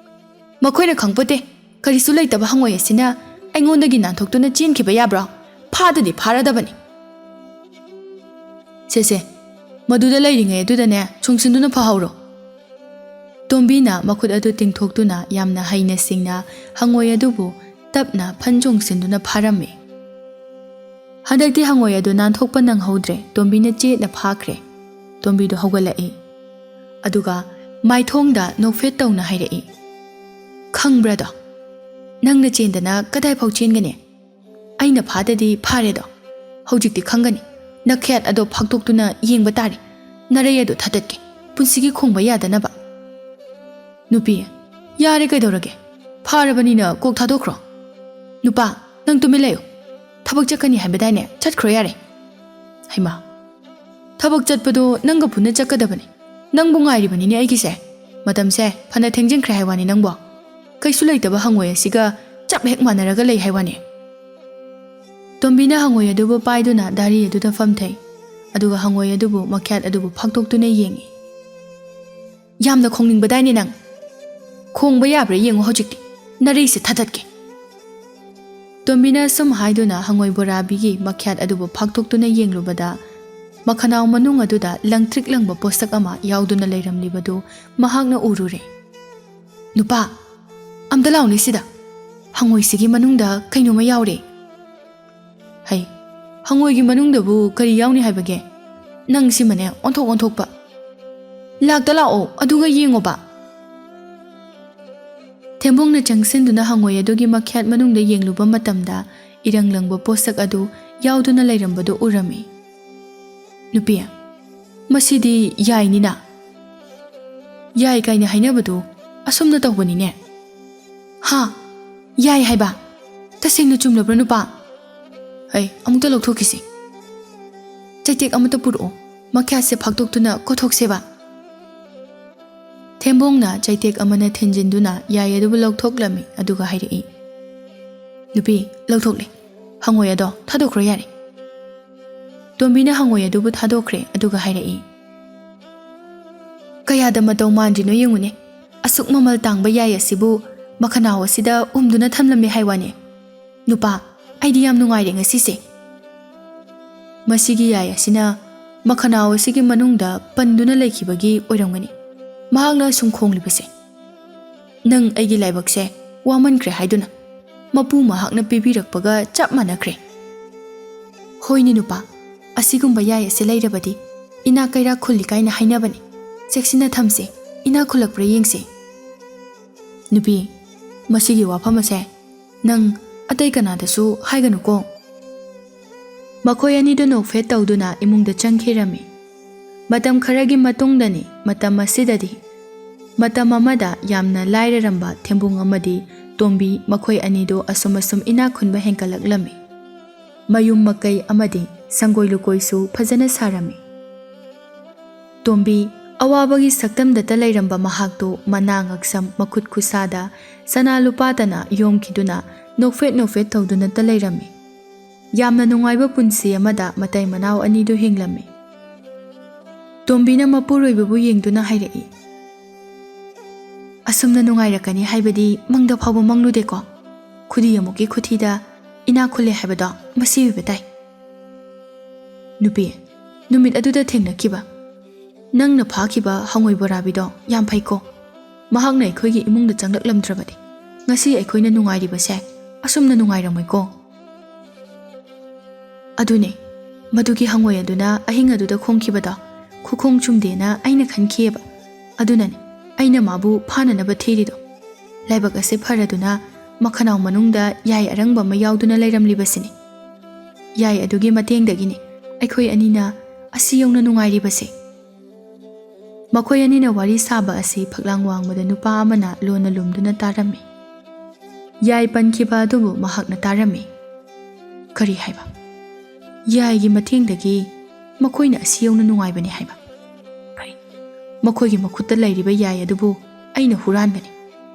ꯃꯈꯣꯏꯅ ꯈꯪꯄꯣꯠꯇꯦ, ꯀꯔꯤꯁꯨ ꯂꯩꯇꯕ ꯍꯪꯉꯣꯏ ꯑꯁꯤꯅ ꯑꯩꯉꯣꯟꯗꯒꯤ ꯅꯥꯟꯊꯣꯛꯇꯨꯅ ꯆꯦꯟꯈꯤꯕ ꯌꯥꯕ꯭ꯔꯣ? ꯐꯥꯗꯗꯤ ꯐꯥꯔꯗꯕꯅꯤ꯫ ꯁꯦ ꯁꯦ, ꯃꯗꯨꯗ ꯂꯩꯔꯤꯉꯩ ꯑꯗꯨꯗꯅꯦ, ꯆꯣꯡꯁꯤꯟꯗꯨꯅ ꯐꯍꯧꯔꯣ꯫" ꯇꯣꯝꯕꯤꯅ ꯃꯈꯨꯠ ꯑꯗꯨ ꯇꯤꯡꯊꯣꯛꯇꯨꯅ ꯌꯥꯝꯅ ꯍꯩꯅ ꯁꯤꯡꯅ ꯍꯪꯉꯣꯏ ꯑꯗꯨꯕꯨ ꯇꯞꯅ ꯐꯟ ꯆꯣꯡꯁꯤꯟꯗꯨꯅ ꯐꯥꯔꯝꯃꯤ꯫ ꯍꯟꯗꯛꯇꯤ ꯍꯪꯉꯣꯏ ꯑꯗꯨ ꯅꯥꯟꯊꯣꯛꯄ ꯅꯪꯍꯧꯗ꯭ꯔꯦ꯫ ꯇꯣꯝꯕꯤꯅ ꯆꯦꯠꯅ ꯐꯥꯈ꯭ꯔꯦ꯫ ꯇꯣꯝꯕꯤꯗꯨ ꯍꯧꯒꯠꯂꯛꯏ꯫ ꯑꯗꯨꯒ ꯃꯥꯏꯊꯣꯡꯗ ꯅꯣꯛꯐꯦꯠ ꯇꯧꯅ ꯍꯥꯏꯔꯛꯏ, "ꯈꯪꯕ꯭ꯔꯥꯗꯣ? ꯅꯪꯅ ꯆꯦꯟꯗꯅ ꯀꯗꯥꯏꯐꯥꯎ ꯆꯦꯟꯒꯅꯤ? ꯑꯩꯅ ꯐꯥꯗꯗꯤ ꯐꯥꯔꯦꯗꯣ꯫ ꯍꯧꯖꯤꯛꯇꯤ ꯈꯪꯒꯅꯤ꯫ ꯅꯈꯌꯥꯠ ꯑꯗꯣ ꯐꯥꯛꯇꯣꯛꯇꯨꯅ ꯌꯦꯡꯕ ꯇꯥꯔꯦ꯫ ꯅꯔꯩ ꯑꯗꯣ ꯊꯥꯗꯠꯀꯦ, ꯄꯨꯟꯁꯤꯒꯤ ꯈꯣꯡꯕ ꯌꯥꯗꯅꯕ꯫" "ꯅꯨꯄꯤ, ꯌꯥꯔꯦ ꯀꯩꯗꯧꯔꯒꯦ? ꯐꯥꯔꯕꯅꯤꯅ ꯀꯣꯛ ꯊꯥꯗꯣꯛꯈ꯭ꯔꯣ꯫" "ꯅꯨꯄꯥ, ꯅꯪ ꯇꯨꯃꯤꯟ ꯂꯩꯌꯨ꯫ ꯊꯕꯛ ꯆꯠꯀꯅꯤ ꯍꯥꯏꯕꯗꯥꯏꯅꯦ? ꯆꯠꯈ꯭ꯔꯣ ꯌꯥꯔꯦ꯫" "ꯍꯩꯃꯥ, ꯊꯕꯛ ꯆꯠꯄꯗꯣ ꯅꯪꯒ ꯄꯨꯟꯅ ꯆꯠꯀꯗꯕꯅꯤ꯫ ꯅꯪꯕꯨ ꯉꯥꯏꯔꯤꯕꯅꯤꯅꯦ ꯑꯩꯒꯤꯁꯦ꯫ ꯃꯇꯝꯁꯦ ꯐꯅ ꯊꯦꯡꯖꯤꯟꯈ꯭ꯔꯦ ꯍꯥꯏ ꯋꯥꯅꯤ ꯅꯪꯕꯣ꯫ ꯀꯩꯁꯨ ꯂꯩꯇꯕ ꯍꯪꯉꯣꯏ ꯑꯁꯤꯒ ꯆꯞ ꯍꯦꯛ ꯃꯥꯟꯅꯔꯒ ꯂꯩ ꯍꯥꯏ ꯋꯥꯅꯤ꯫" ꯇꯣꯝꯕꯤꯅ ꯍꯪꯉꯣꯏ ꯑꯗꯨꯕꯨ ꯄꯥꯏꯗꯨꯅ ꯗꯥꯔꯤ ꯑꯗꯨꯗ ꯐꯝꯊꯩ꯫ ꯑꯗꯨꯒ ꯍꯪꯉꯣꯏ ꯑꯗꯨꯕꯨ ꯃꯈꯌꯥꯠ ꯑꯗꯨꯕꯨ ꯐꯥꯛꯇꯣꯛꯇꯨꯅ ꯌꯦꯡꯏ꯫ "ꯌꯥꯝꯅ ꯈꯣꯡꯅꯤꯡꯕꯗꯥꯏꯅꯦ ꯅꯪ? ꯈꯣꯡꯕ ꯌꯥꯕ꯭ꯔꯥ ꯌꯦꯡꯉꯨ ꯍꯧꯖꯤꯛꯇꯤ꯫ ꯅꯔꯩꯁꯦ ꯊꯥꯗꯠꯀꯦ꯫" ꯇꯣꯝꯕꯤꯅ ꯁꯨꯝ ꯍꯥꯏꯗꯨꯅ ꯍꯪꯉꯣꯏ ꯕꯣꯔꯥꯕꯤꯒꯤ ꯃꯈꯌꯥꯠ ꯑꯗꯨꯕꯨ ꯐꯥꯛꯇꯣꯛꯇꯨꯅ ꯌꯦꯡꯂꯨꯕꯗ, ꯃꯈꯅꯥꯎ ꯃꯅꯨꯡ ꯑꯗꯨꯗ ꯂꯪꯇ꯭ꯔꯤꯛ ꯂꯪꯕ ꯄꯣꯠꯁꯛ ꯑꯃ ꯌꯥꯎꯗꯨꯅ ꯂꯩꯔꯝꯂꯤꯕꯗꯨ ꯃꯍꯥꯛꯅ ꯎꯔꯨꯔꯦ꯫ "ꯅꯨꯄꯥ, ꯑꯝꯇ ꯂꯥꯎꯅꯦ ꯁꯤꯗ꯫ ꯍꯪꯉꯣꯏꯁꯤꯒꯤ ꯃꯅꯨꯡꯗ ꯀꯩꯅꯣꯝꯃ ꯌꯥꯎꯔꯦ꯫" "ꯍꯩ, ꯍꯪꯉꯣꯏꯒꯤ ꯃꯅꯨꯡꯗꯕꯨ ꯀꯔꯤ ꯌꯥꯎꯅꯤ ꯍꯥꯏꯕꯒꯦ? ꯅꯪ ꯁꯤꯃꯅꯦ ꯑꯣꯟꯊꯣꯛ ꯑꯣꯟꯊꯣꯛꯄ꯫ ꯂꯥꯛꯇ ꯂꯥꯛꯑꯣ, ꯑꯗꯨꯒ ꯌꯦꯡꯉꯣꯕ꯫" ꯊꯦꯝꯕꯣꯡꯅ ꯆꯪꯁꯤꯟꯗꯨꯅ ꯍꯪꯉꯣꯏ ꯑꯗꯨꯒꯤ ꯃꯈꯌꯥꯠ ꯃꯅꯨꯡꯗ ꯌꯦꯡꯂꯨꯕ ꯃꯇꯝꯗ, ꯏꯔꯪ ꯂꯪꯕ ꯄꯣꯠꯁꯛ ꯑꯗꯨ ꯌꯥꯎꯗꯨꯅ ꯂꯩꯔꯝꯕꯗꯨ ꯎꯔꯝꯃꯤ꯫ "ꯅꯨꯄꯤ, ꯃꯁꯤꯗꯤ ꯌꯥꯏꯅꯤꯅ꯫ ꯌꯥꯏ ꯀꯥꯏꯅ ꯍꯥꯏꯅꯕꯗꯨ ꯑꯁꯨꯝꯅ ꯇꯧꯕꯅꯤꯅꯦ꯫" "ꯍꯥ? ꯌꯥꯏ ꯍꯥꯏꯕ? ꯇꯁꯦꯡꯅ ꯆꯨꯝꯂꯕ꯭ꯔꯥ ꯅꯨꯄꯥ? ꯍꯩ, ꯑꯃꯨꯛꯇ ꯂꯧꯊꯣꯛꯈꯤꯁꯤ꯫ ꯆꯩꯇꯦꯛ ꯑꯃꯠꯇ ꯄꯨꯔꯛꯑꯣ, ꯃꯈꯌꯥꯠꯁꯦ ꯐꯥꯛꯇꯣꯛꯇꯨꯅ ꯀꯣꯊꯣꯛꯁꯦꯕ꯫" ꯊꯦꯝꯕꯣꯡꯅ ꯆꯩꯇꯦꯛ ꯑꯃꯅ ꯊꯤꯟꯖꯤꯟꯗꯨꯅ ꯌꯥꯏ ꯑꯗꯨꯕꯨ ꯂꯧꯊꯣꯛꯂꯝꯃꯤ, ꯑꯗꯨꯒ ꯍꯥꯏꯔꯛꯏ, "ꯅꯨꯄꯤ, ꯂꯧꯊꯣꯛꯂꯦ꯫ ꯍꯪꯉꯣꯏ ꯑꯗꯣ ꯊꯥꯗꯣꯛꯈ꯭ꯔꯣ ꯌꯥꯔꯦ꯫" ꯇꯣꯝꯕꯤꯅ ꯍꯪꯉꯣꯏ ꯑꯗꯨꯕꯨ ꯊꯥꯗꯣꯛꯈ꯭ꯔꯦ, ꯑꯗꯨꯒ ꯍꯥꯏꯔꯛꯏ, "ꯀꯌꯥꯗ ꯃꯇꯧ ꯃꯥꯟꯗ꯭ꯔꯤꯅꯣ ꯌꯦꯡꯉꯨꯅꯦ꯫ ꯑꯁꯨꯛ ꯃꯃꯜ ꯇꯥꯡꯕ ꯌꯥꯏ ꯑꯁꯤꯕꯨ ꯃꯈꯅꯥꯎ ꯑꯁꯤꯗ ꯎꯝꯗꯨꯅ ꯊꯝꯂꯝꯃꯦ ꯍꯥꯏ ꯋꯥꯅꯦ꯫ ꯅꯨꯄꯥ, ꯑꯩꯗꯤ ꯌꯥꯝ ꯅꯨꯡꯉꯥꯏꯔꯦ ꯉꯁꯤꯁꯦ꯫" ꯃꯁꯤꯒꯤ ꯌꯥꯏ ꯑꯁꯤꯅ ꯃꯈꯅꯥꯎ ꯑꯁꯤꯒꯤ ꯃꯅꯨꯡꯗ ꯄꯟꯗꯨꯅ ꯂꯩꯈꯤꯕꯒꯤ ꯑꯣꯏꯔꯝꯒꯅꯤ ꯃꯍꯥꯛꯅ ꯑꯁꯨꯝ ꯈꯣꯡꯂꯤꯕꯁꯦ꯫ "ꯅꯪ ꯑꯩꯒꯤ ꯂꯥꯏꯕꯛꯁꯦ ꯋꯥꯃꯟꯈ꯭ꯔꯦ ꯍꯥꯏꯗꯨꯅ ꯃꯄꯨ ꯃꯍꯥꯛꯅ ꯄꯤꯕꯤꯔꯛꯄꯒ ꯆꯞ ꯃꯥꯟꯅꯈ꯭ꯔꯦ꯫" "ꯍꯣꯏꯅꯦ ꯅꯨꯄꯥ, ꯑꯁꯤꯒꯨꯝꯕ ꯌꯥꯏ ꯑꯁꯤ ꯂꯩꯔꯕꯗꯤ ꯏꯅꯥꯛ ꯀꯩꯔꯥꯛ ꯈꯨꯜꯂꯤ ꯀꯥꯏꯅ ꯍꯥꯏꯅꯕꯅꯤ꯫ ꯆꯦꯛꯁꯤꯟꯅ ꯊꯝꯁꯦ, ꯏꯅꯥꯛ ꯈꯨꯜꯂꯛꯄ꯭ꯔꯥ ꯌꯦꯡꯁꯦ꯫" "ꯅꯨꯄꯤ, ꯃꯁꯤꯒꯤ ꯋꯥꯐꯝ ꯑꯁꯦ ꯅꯪ ꯑꯇꯩ ꯀꯅꯥꯗꯁꯨ ꯍꯥꯏꯒꯅꯨꯀꯣ꯫" ꯃꯈꯣꯏ ꯑꯅꯤꯗꯨ ꯅꯣꯛꯐꯦꯠ ꯇꯧꯗꯨꯅ ꯏꯃꯨꯡꯗ ꯆꯪꯈꯤꯔꯝꯃꯤ꯫ ꯃꯇꯝ ꯈꯔꯒꯤ ꯃꯇꯨꯡꯗꯅꯤ, ꯃꯇꯝ ꯑꯁꯤꯗꯗꯤ ꯃꯇꯝ ꯑꯃꯗ ꯌꯥꯝꯅ ꯂꯥꯏꯔꯔꯝꯕ ꯊꯦꯝꯕꯨꯡ ꯑꯃꯗꯤ ꯇꯣꯝꯕꯤ ꯃꯈꯣꯏ ꯑꯅꯤꯗꯨ ꯑꯁꯨꯝ ꯑꯁꯨꯝ ꯏꯅꯥꯛ ꯈꯨꯟꯕ ꯍꯦꯟꯒꯠꯂꯛꯂꯝꯃꯤ꯫ ꯃꯌꯨꯝ ꯃꯀꯩ ꯑꯃꯗꯤ ꯁꯪꯒꯣꯏ ꯂꯨꯀꯣꯏꯁꯨ ꯐꯖꯅ ꯁꯥꯔꯝꯃꯤ꯫ ꯇꯣꯝꯕꯤ ꯑꯋꯥꯕꯒꯤ ꯁꯛꯇꯝꯗꯇ ꯂꯩꯔꯝꯕ ꯃꯍꯥꯛꯇꯨ ꯃꯅꯥ ꯉꯛꯁꯝ ꯃꯈꯨꯠ ꯈꯨꯁꯥꯗ ꯁꯅꯥ ꯂꯨꯄꯥꯇꯅ ꯌꯣꯝꯈꯤꯗꯨꯅ ꯅꯣꯛꯐꯦꯠ ꯅꯣꯛꯐꯦꯠ ꯇꯧꯗꯨꯅꯇ ꯂꯩꯔꯝꯃꯤ꯫ ꯌꯥꯝꯅ ꯅꯨꯡꯉꯥꯏꯕ ꯄꯨꯟꯁꯤ ꯑꯃꯗ ꯃꯇꯩ ꯃꯅꯥꯎ ꯑꯅꯤꯗꯨ ꯍꯤꯡꯂꯝꯃꯤ꯫ ꯇꯣꯝꯕꯤꯅ ꯃꯄꯨꯔꯣꯏꯕꯕꯨ ꯌꯦꯡꯗꯨꯅ ꯍꯥꯏꯔꯛꯏ, "ꯑꯁꯨꯝꯅ ꯅꯨꯡꯉꯥꯏꯔꯛꯀꯅꯤ ꯍꯥꯏꯕꯗꯤ ꯃꯪꯗ ꯐꯥꯎꯕ ꯃꯪꯂꯨꯗꯦꯀꯣ꯫ ꯈꯨꯗꯤ ꯑꯃꯨꯛꯀꯤ ꯈꯨꯊꯤꯗ ꯏꯅꯥꯛ ꯈꯨꯜꯂꯦ ꯍꯥꯏꯕꯗꯣ ꯃꯁꯤ ꯑꯣꯏꯕ ꯇꯥꯏ꯫" "ꯅꯨꯄꯤ, ꯅꯨꯃꯤꯠ ꯑꯗꯨꯗ ꯊꯦꯡꯅꯈꯤꯕ ꯅꯪꯅ ꯐꯥꯈꯤꯕ ꯍꯉꯣꯏ ꯕꯣꯔꯥꯕꯤꯗꯣ ꯌꯥꯝ ꯐꯩꯀꯣ꯫ ꯃꯍꯥꯛꯅ ꯑꯩꯈꯣꯏꯒꯤ ꯏꯃꯨꯡꯗ ꯆꯪꯂꯛꯂꯝꯗ꯭ꯔꯕꯗꯤ ꯉꯁꯤ ꯑꯩꯈꯣꯏꯅ ꯅꯨꯡꯉꯥꯏꯔꯤꯕꯁꯦ ꯑꯁꯨꯝꯅ ꯅꯨꯡꯉꯥꯏꯔꯝꯃꯣꯏꯀꯣ꯫" "ꯑꯗꯨꯅꯦ, ꯃꯗꯨꯒꯤ ꯍꯉꯣꯏ ꯑꯗꯨꯅ ꯑꯍꯤꯡ ꯑꯗꯨꯗ ꯈꯣꯡꯈꯤꯕꯗꯣ ꯈꯨꯈꯣꯡ ꯆꯨꯝꯗꯦꯅ ꯑꯩꯅ ꯈꯟꯈꯤꯑꯕ꯫ ꯑꯗꯨꯅꯅꯦ ꯑꯩꯅ ꯃꯥꯕꯨ ꯐꯥꯅꯅꯕ ꯊꯤꯔꯤꯗꯣ꯫ ꯂꯥꯏꯕꯛ ꯑꯁꯦ ꯐꯔꯗꯨꯅ ꯃꯈꯅꯥꯎ ꯃꯅꯨꯡꯗ ꯌꯥꯏ ꯑꯔꯪꯕ ꯑꯃ ꯌꯥꯎꯗꯨꯅ ꯂꯩꯔꯝꯂꯤꯕꯁꯤꯅꯤ꯫ ꯌꯥꯏ ꯑꯗꯨꯒꯤ ꯃꯇꯦꯡꯗꯒꯤꯅꯤ ꯑꯩꯈꯣꯏ ꯑꯅꯤꯅ ꯑꯁꯤ ꯌꯧꯅ ꯅꯨꯡꯉꯥꯏꯔꯤꯕꯁꯦ꯫" ꯃꯈꯣꯏ ꯑꯅꯤꯅ ꯋꯥꯔꯤ ꯁꯥꯕ ꯑꯁꯤ ꯐꯛꯂꯥꯡ ꯋꯥꯡꯃꯗ ꯅꯨꯄꯥ ꯑꯃꯅ ꯂꯣꯟꯅ ꯂꯨꯝꯗꯨꯅ ꯇꯥꯔꯝꯃꯤ꯫ ꯌꯥꯏ ꯄꯟꯈꯤꯕ ꯑꯗꯨꯕꯨ ꯃꯍꯥꯛꯅ ꯇꯥꯔꯝꯃꯤ꯫ "ꯀꯔꯤ ꯍꯥꯏꯕ? ꯌꯥꯏꯒꯤ ꯃꯇꯦꯡꯗꯒꯤ ꯃꯈꯣꯏꯅ ꯑꯁꯤ ꯌꯧꯅ ꯅꯨꯡꯉꯥꯏꯕꯅꯤ ꯍꯥꯏꯕ? ꯀꯔꯤ?" ꯃꯈꯣꯏꯒꯤ ꯃꯈꯨꯠꯇ ꯂꯩꯔꯤꯕ ꯌꯥꯏ ꯑꯗꯨꯕꯨ ꯑꯩꯅ ꯍꯨꯔꯥꯟꯒꯅꯤ꯫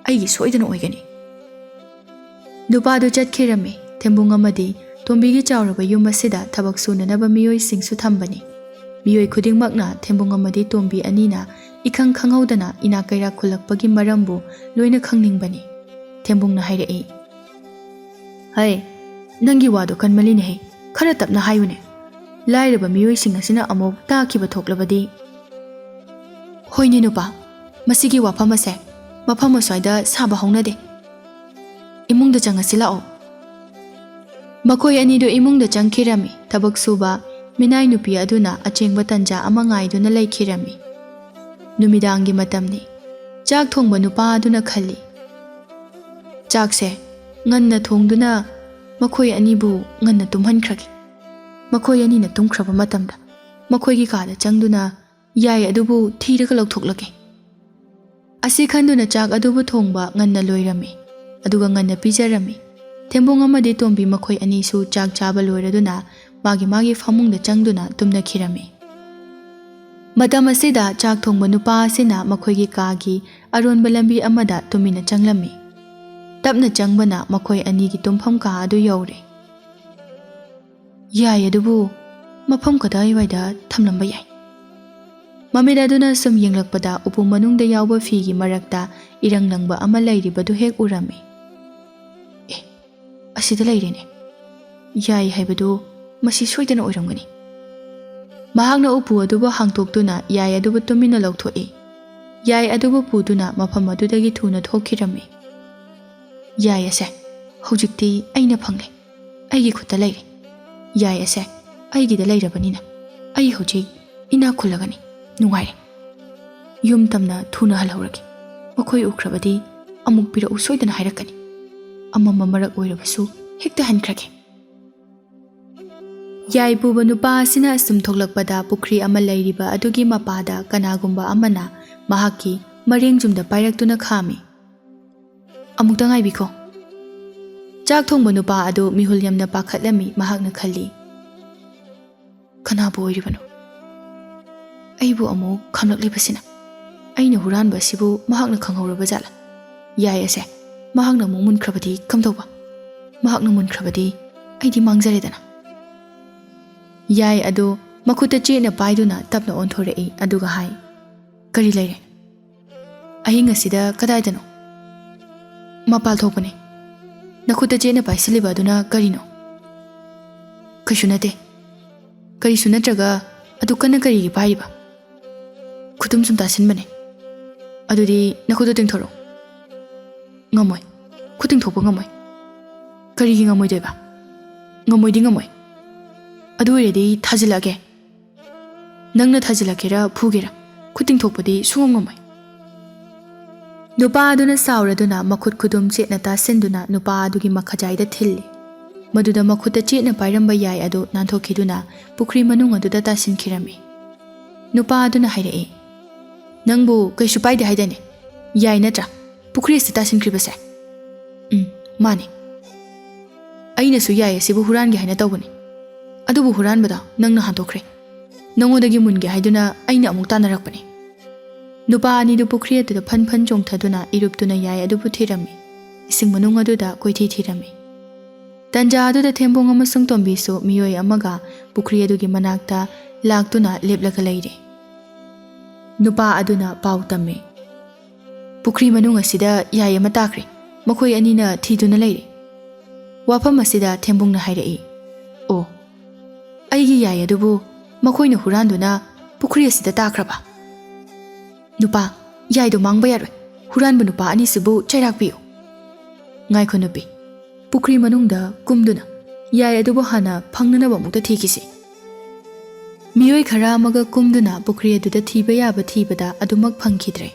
ꯑꯩꯒꯤ ꯁꯣꯏꯗꯅ ꯑꯣꯏꯒꯅꯤ꯫ ꯅꯨꯄꯥꯗꯨ ꯆꯠꯈꯤꯔꯝꯃꯤ꯫ ꯊꯦꯝꯕꯨꯡ ꯑꯃꯗꯤ ꯇꯣꯝꯕꯤꯒꯤ ꯆꯥꯎꯔꯕ ꯌꯨꯝ ꯑꯁꯤꯗ ꯊꯕꯛ ꯁꯨꯅꯅꯕ ꯃꯤꯑꯣꯏꯁꯤꯡꯁꯨ ꯊꯝꯕꯅꯤ꯫ ꯃꯤꯑꯣꯏ ꯈꯨꯗꯤꯡꯃꯛꯅ ꯊꯦꯝꯕꯨꯡ ꯑꯃꯗꯤ ꯇꯣꯝꯕꯤ ꯑꯅꯤꯅ ꯏꯈꯪ ꯈꯪꯍꯧꯗꯅ ꯏꯅꯥꯛ ꯀꯩꯔꯥꯛ ꯈꯨꯜꯂꯛꯄꯒꯤ ꯃꯔꯝꯕꯨ ꯂꯣꯏꯅ ꯈꯪꯅꯤꯡꯕꯅꯤ꯫ ꯊꯦꯝꯕꯨꯡꯅ ꯍꯥꯏꯔꯛꯏ, "ꯍꯩ, ꯅꯪꯒꯤ ꯋꯥꯗꯣ ꯀꯟꯃꯜꯂꯤꯅꯦꯍꯦ, ꯈꯔ ꯇꯞꯅ ꯍꯥꯏꯌꯨꯅꯦ꯫ ꯂꯥꯏꯔꯕ ꯃꯤꯑꯣꯏꯁꯤꯡ ꯑꯁꯤꯅ ꯑꯃꯨꯛ ꯇꯥꯈꯤꯕ ꯊꯣꯛꯂꯕꯗꯤ?" "ꯍꯣꯏꯅꯦ ꯅꯨꯄꯥ, ꯃꯁꯤꯒꯤ ꯋꯥꯐꯝ ꯑꯁꯦ ꯃꯐꯝ ꯑꯁ꯭ꯋꯥꯏꯗ ꯁꯥꯕ ꯍꯧꯅꯗꯦ꯫ ꯏꯃꯨꯡꯗ ꯆꯪꯉꯁꯤ ꯂꯥꯛꯑꯣ꯫" ꯃꯈꯣꯏ ꯑꯅꯤꯗꯨ ꯏꯃꯨꯡꯗ ꯆꯪꯈꯤꯔꯝꯃꯤ꯫ ꯊꯕꯛ ꯁꯨꯕ ꯃꯤꯅꯥꯏ ꯅꯨꯄꯤ ꯑꯗꯨꯅ ꯑꯆꯦꯡꯕ ꯇꯟꯖꯥ ꯑꯃ ꯉꯥꯏꯗꯨꯅ ꯂꯩꯈꯤꯔꯝꯃꯤ꯫ ꯅꯨꯃꯤꯗꯥꯡꯒꯤ ꯃꯇꯝꯅꯤ꯫ ꯆꯥꯛ ꯊꯣꯡꯕ ꯅꯨꯄꯥ ꯑꯗꯨꯅ ꯈꯜꯂꯤ, "ꯆꯥꯛꯁꯦ ꯉꯟꯅ ꯊꯣꯡꯗꯨꯅ ꯃꯈꯣꯏ ꯑꯅꯤꯕꯨ ꯉꯟꯅ ꯇꯨꯝꯍꯟꯈ꯭ꯔꯒꯦ꯫ ꯃꯈꯣꯏ ꯑꯅꯤꯅ ꯇꯨꯝꯈ꯭ꯔꯕ ꯃꯇꯝꯗ ꯃꯈꯣꯏꯒꯤ ꯀꯥꯗ ꯆꯪꯗꯨꯅ ꯌꯥꯏ ꯑꯗꯨꯕꯨ ꯊꯤꯔꯒ ꯂꯧꯊꯣꯛꯂꯒꯦ꯫" ꯑꯁꯤ ꯈꯟꯗꯨꯅ ꯆꯥꯛ ꯑꯗꯨꯕꯨ ꯊꯣꯡꯕ ꯉꯟꯅ ꯂꯣꯏꯔꯝꯃꯤ, ꯑꯗꯨꯒ ꯉꯟꯅ ꯄꯤꯖꯔꯝꯃꯤ꯫ ꯊꯦꯝꯕꯨꯡ ꯑꯃꯗꯤ ꯇꯣꯝꯕꯤ ꯃꯈꯣꯏ ꯑꯅꯤꯁꯨ ꯆꯥꯛ ꯆꯥꯕ ꯂꯣꯏꯔꯗꯨꯅ ꯃꯥꯒꯤ ꯃꯥꯒꯤ ꯐꯃꯨꯡꯗ ꯆꯪꯗꯨꯅ ꯇꯨꯝꯅꯈꯤꯔꯝꯃꯤ꯫ ꯃꯇꯝ ꯑꯁꯤꯗ ꯆꯥꯛ ꯊꯣꯡꯕ ꯅꯨꯄꯥ ꯑꯁꯤꯅ ꯃꯈꯣꯏꯒꯤ ꯀꯥꯒꯤ ꯑꯔꯣꯟꯕ ꯂꯝꯕꯤ ꯑꯃꯗ ꯇꯨꯃꯤꯟꯅ ꯆꯪꯂꯝꯃꯤ꯫ ꯇꯞꯅ ꯆꯪꯕꯅ ꯃꯈꯣꯏ ꯑꯅꯤꯒꯤ ꯇꯨꯝꯐꯝ ꯀꯥ ꯑꯗꯨ ꯌꯧꯔꯦ꯫ ꯌꯥꯏ ꯑꯗꯨꯕꯨ ꯃꯐꯝ ꯀꯗꯥꯏꯋꯥꯏꯗ ꯊꯝꯂꯝꯕ ꯌꯥꯏ? ꯃꯃꯤꯠ ꯑꯗꯨꯅ ꯁꯨꯝ ꯌꯦꯡꯂꯛꯄꯗ ꯎꯄꯨ ꯃꯅꯨꯡꯗ ꯌꯥꯎꯕ ꯐꯤꯒꯤ ꯃꯔꯛꯇ ꯏꯔꯪ ꯂꯪꯕ ꯑꯃ ꯂꯩꯔꯤꯕꯗꯨ ꯍꯦꯛ ꯎꯔꯝꯃꯤ꯫ "ꯑꯦ, ꯑꯁꯤꯗ ꯂꯩꯔꯦꯅꯦ꯫ ꯌꯥꯏ ꯍꯥꯏꯕꯗꯨ ꯃꯁꯤ ꯁꯣꯏꯗꯅ ꯑꯣꯏꯔꯝꯒꯅꯤ꯫" ꯃꯍꯥꯛꯅ ꯎꯄꯨ ꯑꯗꯨꯕꯨ ꯍꯥꯡꯗꯣꯛꯇꯨꯅ ꯌꯥꯏ ꯑꯗꯨꯕꯨ ꯇꯨꯃꯤꯟꯅ ꯂꯧꯊꯣꯛꯏ꯫ ꯌꯥꯏ ꯑꯗꯨꯕꯨ ꯄꯨꯗꯨꯅ ꯃꯐꯝ ꯑꯗꯨꯗꯒꯤ ꯊꯨꯅ ꯊꯣꯛꯈꯤꯔꯝꯃꯤ꯫ "ꯌꯥꯏ ꯑꯁꯦ ꯍꯧꯖꯤꯛꯇꯤ ꯑꯩꯅ ꯐꯪꯂꯦ꯫ ꯑꯩꯒꯤ ꯈꯨꯠꯇ ꯂꯩꯔꯦ꯫ ꯌꯥꯏ ꯑꯁꯦ ꯑꯩꯒꯤꯗ ꯂꯩꯔꯕꯅꯤꯅ ꯑꯩ ꯍꯧꯖꯤꯛ ꯏꯅꯥꯛ ꯈꯨꯜꯂꯒꯅꯤ꯫ ꯅꯨꯡꯉꯥꯏꯔꯦ꯫ ꯌꯨꯝ ꯇꯝꯅ ꯊꯨꯅ ꯍꯜꯍꯧꯔꯒꯦ꯫ ꯃꯈꯣꯏ ꯎꯈ꯭ꯔꯕꯗꯤ ꯑꯃꯨꯛ ꯄꯤꯔꯛꯎ ꯁꯣꯏꯗꯅ ꯍꯥꯏꯔꯛꯀꯅꯤ꯫ ꯑꯃꯝꯕ ꯃꯔꯛ ꯑꯣꯏꯔꯕꯁꯨ ꯍꯦꯛꯇ ꯍꯟꯈ꯭ꯔꯒꯦ꯫" ꯌꯥꯏ ꯄꯨꯕ ꯅꯨꯄꯥ ꯑꯁꯤꯅ ꯑꯁꯨꯝ ꯊꯣꯛꯂꯛꯄꯗ ꯄꯨꯈ꯭ꯔꯤ ꯑꯃ ꯂꯩꯔꯤꯕ ꯑꯗꯨꯒꯤ ꯃꯄꯥꯗ ꯀꯅꯥꯒꯨꯝꯕ ꯑꯃꯅ ꯃꯍꯥꯛꯀꯤ ꯃꯔꯦꯡ ꯌꯨꯝꯗ ꯄꯥꯏꯔꯛꯇꯨꯅ ꯈꯥꯝꯃꯤ꯫ "ꯑꯃꯨꯛꯇ ꯉꯥꯏꯕꯤꯈꯣ꯫" ꯆꯥꯛ ꯊꯣꯡꯕ ꯅꯨꯄꯥ ꯑꯗꯨ ꯃꯤꯍꯨꯜ ꯌꯥꯝꯅ ꯄꯥꯈꯠꯂꯝꯃꯤ꯫ ꯃꯍꯥꯛꯅ ꯈꯜꯂꯤ, "ꯀꯅꯥꯕꯨ ꯑꯣꯏꯔꯤꯕꯅꯣ? ꯑꯩꯕꯨ ꯑꯃꯨꯛ ꯈꯥꯝꯂꯛꯂꯤꯕꯁꯤꯅ?" ꯑꯩꯅ ꯍꯨꯔꯥꯟꯕ ꯑꯁꯤꯕꯨ ꯃꯍꯥꯛꯅ ꯈꯪꯍꯧꯔꯕ ꯖꯥꯠꯂꯥ? ꯌꯥꯏ ꯑꯁꯦ ꯃꯍꯥꯛꯅ ꯑꯃꯨꯛ ꯃꯨꯟꯈ꯭ꯔꯕꯗꯤ ꯀꯝꯗꯧꯕ? ꯃꯍꯥꯛꯅ ꯃꯨꯟꯈ꯭ꯔꯕꯗꯤ ꯑꯩꯗꯤ ꯃꯥꯡꯖꯔꯦꯗꯅ꯫ ꯌꯥꯏ ꯑꯗꯨ ꯃꯈꯨꯠꯇ ꯆꯦꯠꯅ ꯄꯥꯏꯗꯨꯅ ꯇꯞꯅ ꯑꯣꯟꯊꯣꯔꯛꯏ, ꯑꯗꯨꯒ ꯍꯥꯏ, "ꯀꯔꯤ ꯂꯩꯔꯦ? ꯑꯍꯤꯡ ꯑꯁꯤꯗ ꯀꯗꯥꯏꯗꯅꯣ?" "ꯃꯄꯥꯜ ꯊꯣꯛꯄꯅꯦ꯫ ꯅꯈꯨꯠꯇ ꯆꯦꯠꯅ ꯄꯥꯏꯁꯤꯜꯂꯤꯕ ꯑꯗꯨꯅ ꯀꯔꯤꯅꯣ?" "ꯀꯩꯁꯨ ꯅꯠꯇꯦ꯫ ꯀꯔꯤꯁꯨ ꯅꯠꯇ꯭ꯔꯒ ꯑꯗꯨ ꯀꯟꯅ ꯀꯔꯤꯒꯤ ꯄꯥꯏꯔꯤꯕ?" "ꯈꯨꯇꯨꯝ ꯁꯨꯝ ꯇꯥꯁꯤꯟꯕꯅꯦ꯫" "ꯑꯗꯨꯗꯤ ꯅꯈꯨꯠꯇꯨ ꯇꯤꯡꯊꯣꯔꯛꯎ꯫" "ꯉꯝꯃꯣꯏ꯫ ꯈꯨꯠ ꯇꯤꯡꯊꯣꯛꯄ ꯉꯝꯃꯣꯏ꯫" "ꯀꯔꯤꯒꯤ ꯉꯝꯃꯣꯏꯗꯣꯏꯕ?" "ꯉꯝꯃꯣꯏꯗꯤ ꯉꯝꯃꯣꯏ꯫ ꯑꯗꯨ ꯑꯣꯏꯔꯗꯤ ꯊꯥꯖꯤꯜꯂꯛꯑꯒꯦ꯫" "ꯅꯪꯅ ꯊꯥꯖꯤꯜꯂꯛꯀꯦꯔꯥ ꯐꯨꯒꯦꯔꯥ, ꯈꯨꯠ ꯇꯤꯡꯊꯣꯛꯄꯗꯤ ꯁꯨꯡꯉꯝ ꯉꯝꯃꯣꯏ꯫" ꯅꯨꯄꯥ ꯑꯗꯨꯅ ꯁꯥꯎꯔꯗꯨꯅ ꯃꯈꯨꯠ ꯈꯨꯗꯨꯝ ꯆꯦꯠꯅ ꯇꯥꯁꯤꯟꯗꯨꯅ ꯅꯨꯄꯥ ꯑꯗꯨꯒꯤ ꯃꯈꯖꯥꯏꯗ ꯊꯤꯜꯂꯤ꯫ ꯃꯗꯨꯗ ꯃꯈꯨꯠꯇ ꯆꯦꯠꯅ ꯄꯥꯏꯔꯝꯕ ꯌꯥꯏ ꯑꯗꯨ ꯅꯥꯟꯊꯣꯛꯈꯤꯗꯨꯅ ꯄꯨꯈ꯭ꯔꯤ ꯃꯅꯨꯡ ꯑꯗꯨꯗ ꯇꯥꯁꯤꯟꯈꯤꯔꯝꯃꯤ꯫ ꯅꯨꯄꯥ ꯑꯗꯨꯅ ꯍꯥꯏꯔꯛꯏ, "ꯅꯪꯕꯨ ꯀꯩꯁꯨ ꯄꯥꯏꯗꯦ ꯍꯥꯏꯗꯥꯏꯅꯦ? ꯌꯥꯏ ꯅꯠꯇ꯭ꯔꯥ ꯄꯨꯈ꯭ꯔꯤ ꯑꯁꯤꯗ ꯇꯥꯁꯤꯟꯈ꯭ꯔꯤꯕꯁꯦ?" "ꯎꯝ, ꯃꯥꯅꯤ꯫ ꯑꯩꯅꯁꯨ ꯌꯥꯏ ꯑꯁꯤꯕꯨ ꯍꯨꯔꯥꯟꯒꯦ ꯍꯥꯏꯅ ꯇꯧꯕꯅꯤ꯫ ꯑꯗꯨꯕꯨ ꯍꯨꯔꯥꯟꯕꯗꯣ ꯅꯪꯅ ꯍꯥꯟꯗꯣꯛꯈ꯭ꯔꯦ꯫ ꯅꯉꯣꯟꯗꯒꯤ ꯃꯨꯟꯒꯦ ꯍꯥꯏꯗꯨꯅ ꯑꯩꯅ ꯑꯃꯨꯛ ꯇꯥꯟꯅꯔꯛꯄꯅꯤ꯫" ꯅꯨꯄꯥ ꯑꯅꯤꯗꯨ ꯄꯨꯈ꯭ꯔꯤ ꯑꯗꯨꯗ ꯐꯟ ꯐꯟ ꯆꯣꯡꯊꯗꯨꯅ ꯏꯔꯨꯞꯇꯨꯅ ꯌꯥꯏ ꯑꯗꯨꯕꯨ ꯊꯤꯔꯝꯃꯤ꯫ ꯏꯁꯤꯡ ꯃꯅꯨꯡ ꯑꯗꯨꯗ ꯀꯣꯏꯊꯤ ꯊꯤꯔꯝꯃꯤ꯫ ꯇꯟꯖꯥ ꯑꯗꯨꯗ ꯊꯦꯝꯕꯣꯡ ꯑꯃꯁꯨꯡ ꯇꯣꯝꯕꯤꯁꯨ ꯃꯤꯑꯣꯏ ꯑꯃꯒ ꯄꯨꯈ꯭ꯔꯤ ꯑꯗꯨꯒꯤ ꯃꯅꯥꯛꯇ ꯂꯥꯛꯇꯨꯅ ꯂꯦꯞꯂꯒ ꯂꯩꯔꯦ꯫ ꯅꯨꯄꯥ ꯑꯗꯨꯅ ꯄꯥꯎ ꯇꯝꯃꯤ, "ꯄꯨꯈ꯭ꯔꯤ ꯃꯅꯨꯡ ꯑꯁꯤꯗ ꯌꯥꯏ ꯑꯃ ꯇꯥꯈ꯭ꯔꯦ꯫ ꯃꯈꯣꯏ ꯑꯅꯤꯅ ꯊꯤꯗꯨꯅ ꯂꯩꯔꯦ꯫" ꯋꯥꯐꯝ ꯑꯁꯤꯗ ꯊꯦꯝꯕꯨꯡꯅ ꯍꯥꯏꯔꯛꯏ, "ꯑꯣ, ꯑꯩꯒꯤ ꯌꯥꯏ ꯑꯗꯨꯕꯨ ꯃꯈꯣꯏꯅ ꯍꯨꯔꯥꯟꯗꯨꯅ ꯄꯨꯈ꯭ꯔꯤ ꯑꯁꯤꯗ ꯇꯥꯈ꯭ꯔꯕ?" "ꯅꯨꯄꯥ, ꯌꯥꯏꯗꯣ ꯃꯥꯡꯕ ꯌꯥꯔꯣꯏ꯫ ꯍꯨꯔꯥꯟꯕ ꯅꯨꯄꯥ ꯑꯅꯤꯁꯤꯕꯨ ꯆꯩꯔꯥꯛ ꯄꯤꯌꯨ꯫" "ꯉꯥꯏꯈꯣ ꯅꯨꯄꯤ, ꯄꯨꯈ꯭ꯔꯤ ꯃꯅꯨꯡꯗ ꯀꯨꯝꯗꯨꯅ ꯌꯥꯏ ꯑꯗꯨꯕꯨ ꯍꯥꯟꯅ ꯐꯪꯅꯅꯕ ꯑꯃꯨꯛꯇ ꯊꯤꯈꯤꯁꯤ꯫" ꯃꯤꯑꯣꯏ ꯈꯔ ꯑꯃꯒ ꯀꯨꯝꯗꯨꯅ ꯄꯨꯈ꯭ꯔꯤ ꯑꯗꯨꯗ ꯊꯤꯕ ꯌꯥꯕ ꯊꯤꯕꯗ ꯑꯗꯨꯃꯛ ꯐꯪꯈꯤꯗ꯭ꯔꯦ꯫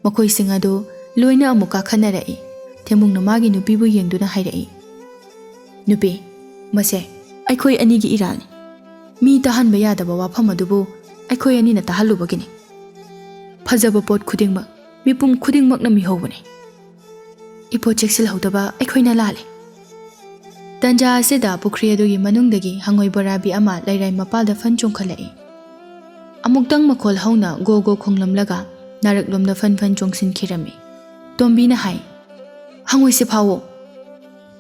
ꯃꯈꯣꯏꯁꯤꯡ ꯑꯗꯨ ꯂꯣꯏꯅ ꯑꯃꯨꯛ ꯀꯥꯈꯠꯅꯔꯛꯏ꯫ ꯊꯦꯝꯕꯨꯡꯅ ꯃꯥꯒꯤ ꯅꯨꯄꯤꯕꯨ ꯌꯦꯡꯗꯨꯅ ꯍꯥꯏꯔꯛꯏ, "ꯅꯨꯄꯤ, ꯃꯁꯦ ꯑꯩꯈꯣꯏ ꯑꯅꯤꯒꯤ ꯏꯔꯥꯜꯅꯤ꯫ ꯃꯤ ꯇꯥꯍꯟꯕ ꯌꯥꯗꯕ ꯋꯥꯐꯝ ꯑꯗꯨꯕꯨ ꯑꯩꯈꯣꯏ ꯑꯅꯤꯅ ꯇꯥꯍꯜꯂꯨꯕꯒꯤꯅꯤ꯫ ꯐꯖꯕ ꯄꯣꯠ ꯈꯨꯗꯤꯡꯃꯛ ꯃꯤꯄꯨꯝ ꯈꯨꯗꯤꯡꯃꯛꯅ ꯃꯤꯍꯧꯕꯅꯤ꯫ ꯏꯄꯣꯠ ꯆꯦꯛꯁꯤꯜꯍꯧꯗꯕ ꯑꯩꯈꯣꯏꯅ ꯂꯥꯜꯂꯤ꯫" ꯇꯟꯖꯥ ꯑꯁꯤꯗ ꯄꯨꯈ꯭ꯔꯤ ꯑꯗꯨꯒꯤ ꯃꯅꯨꯡꯗꯒꯤ ꯍꯪꯉꯣꯏ ꯕꯣꯔꯥꯕꯤ ꯑꯃ ꯂꯩꯔꯥꯏ ꯃꯄꯥꯜꯗ ꯐꯟ ꯆꯣꯡꯈꯠꯂꯛꯏ꯫ ꯑꯃꯨꯛꯇꯪ ꯃꯈꯣꯜ ꯍꯧꯅ ꯒꯣ ꯒꯣ ꯈꯣꯡꯂꯝꯂꯒ ꯅꯥꯔꯛꯂꯣꯝꯗ ꯐꯟ ꯐꯟ ꯆꯣꯡꯁꯤꯟꯈꯤꯔꯝꯃꯤ꯫ ꯇꯣꯝꯕꯤꯅ ꯍꯥꯏ, "ꯍꯪꯉꯣꯏꯁꯦ ꯐꯥꯎꯑꯣ!"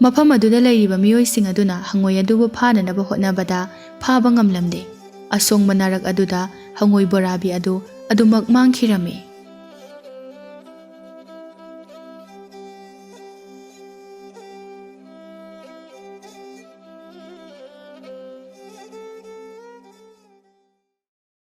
ꯃꯐꯝ ꯑꯗꯨꯗ ꯂꯩꯔꯤꯕ ꯃꯤꯑꯣꯏꯁꯤꯡ ꯑꯗꯨꯅ ꯍꯪꯉꯣꯏ ꯑꯗꯨꯕꯨ ꯐꯥꯅꯅꯕ ꯍꯣꯠꯅꯕꯗ ꯐꯥꯕ ꯉꯝꯂꯝꯗꯦ꯫ ꯑꯁꯣꯡꯕ ꯅꯥꯔꯛ ꯑꯗꯨꯗ ꯍꯪꯉꯣꯏ ꯕꯣꯔꯥꯕꯤ ꯑꯗꯨ ꯑꯗꯨꯃꯛ ꯃꯥꯡꯈꯤꯔꯝꯃꯤ꯫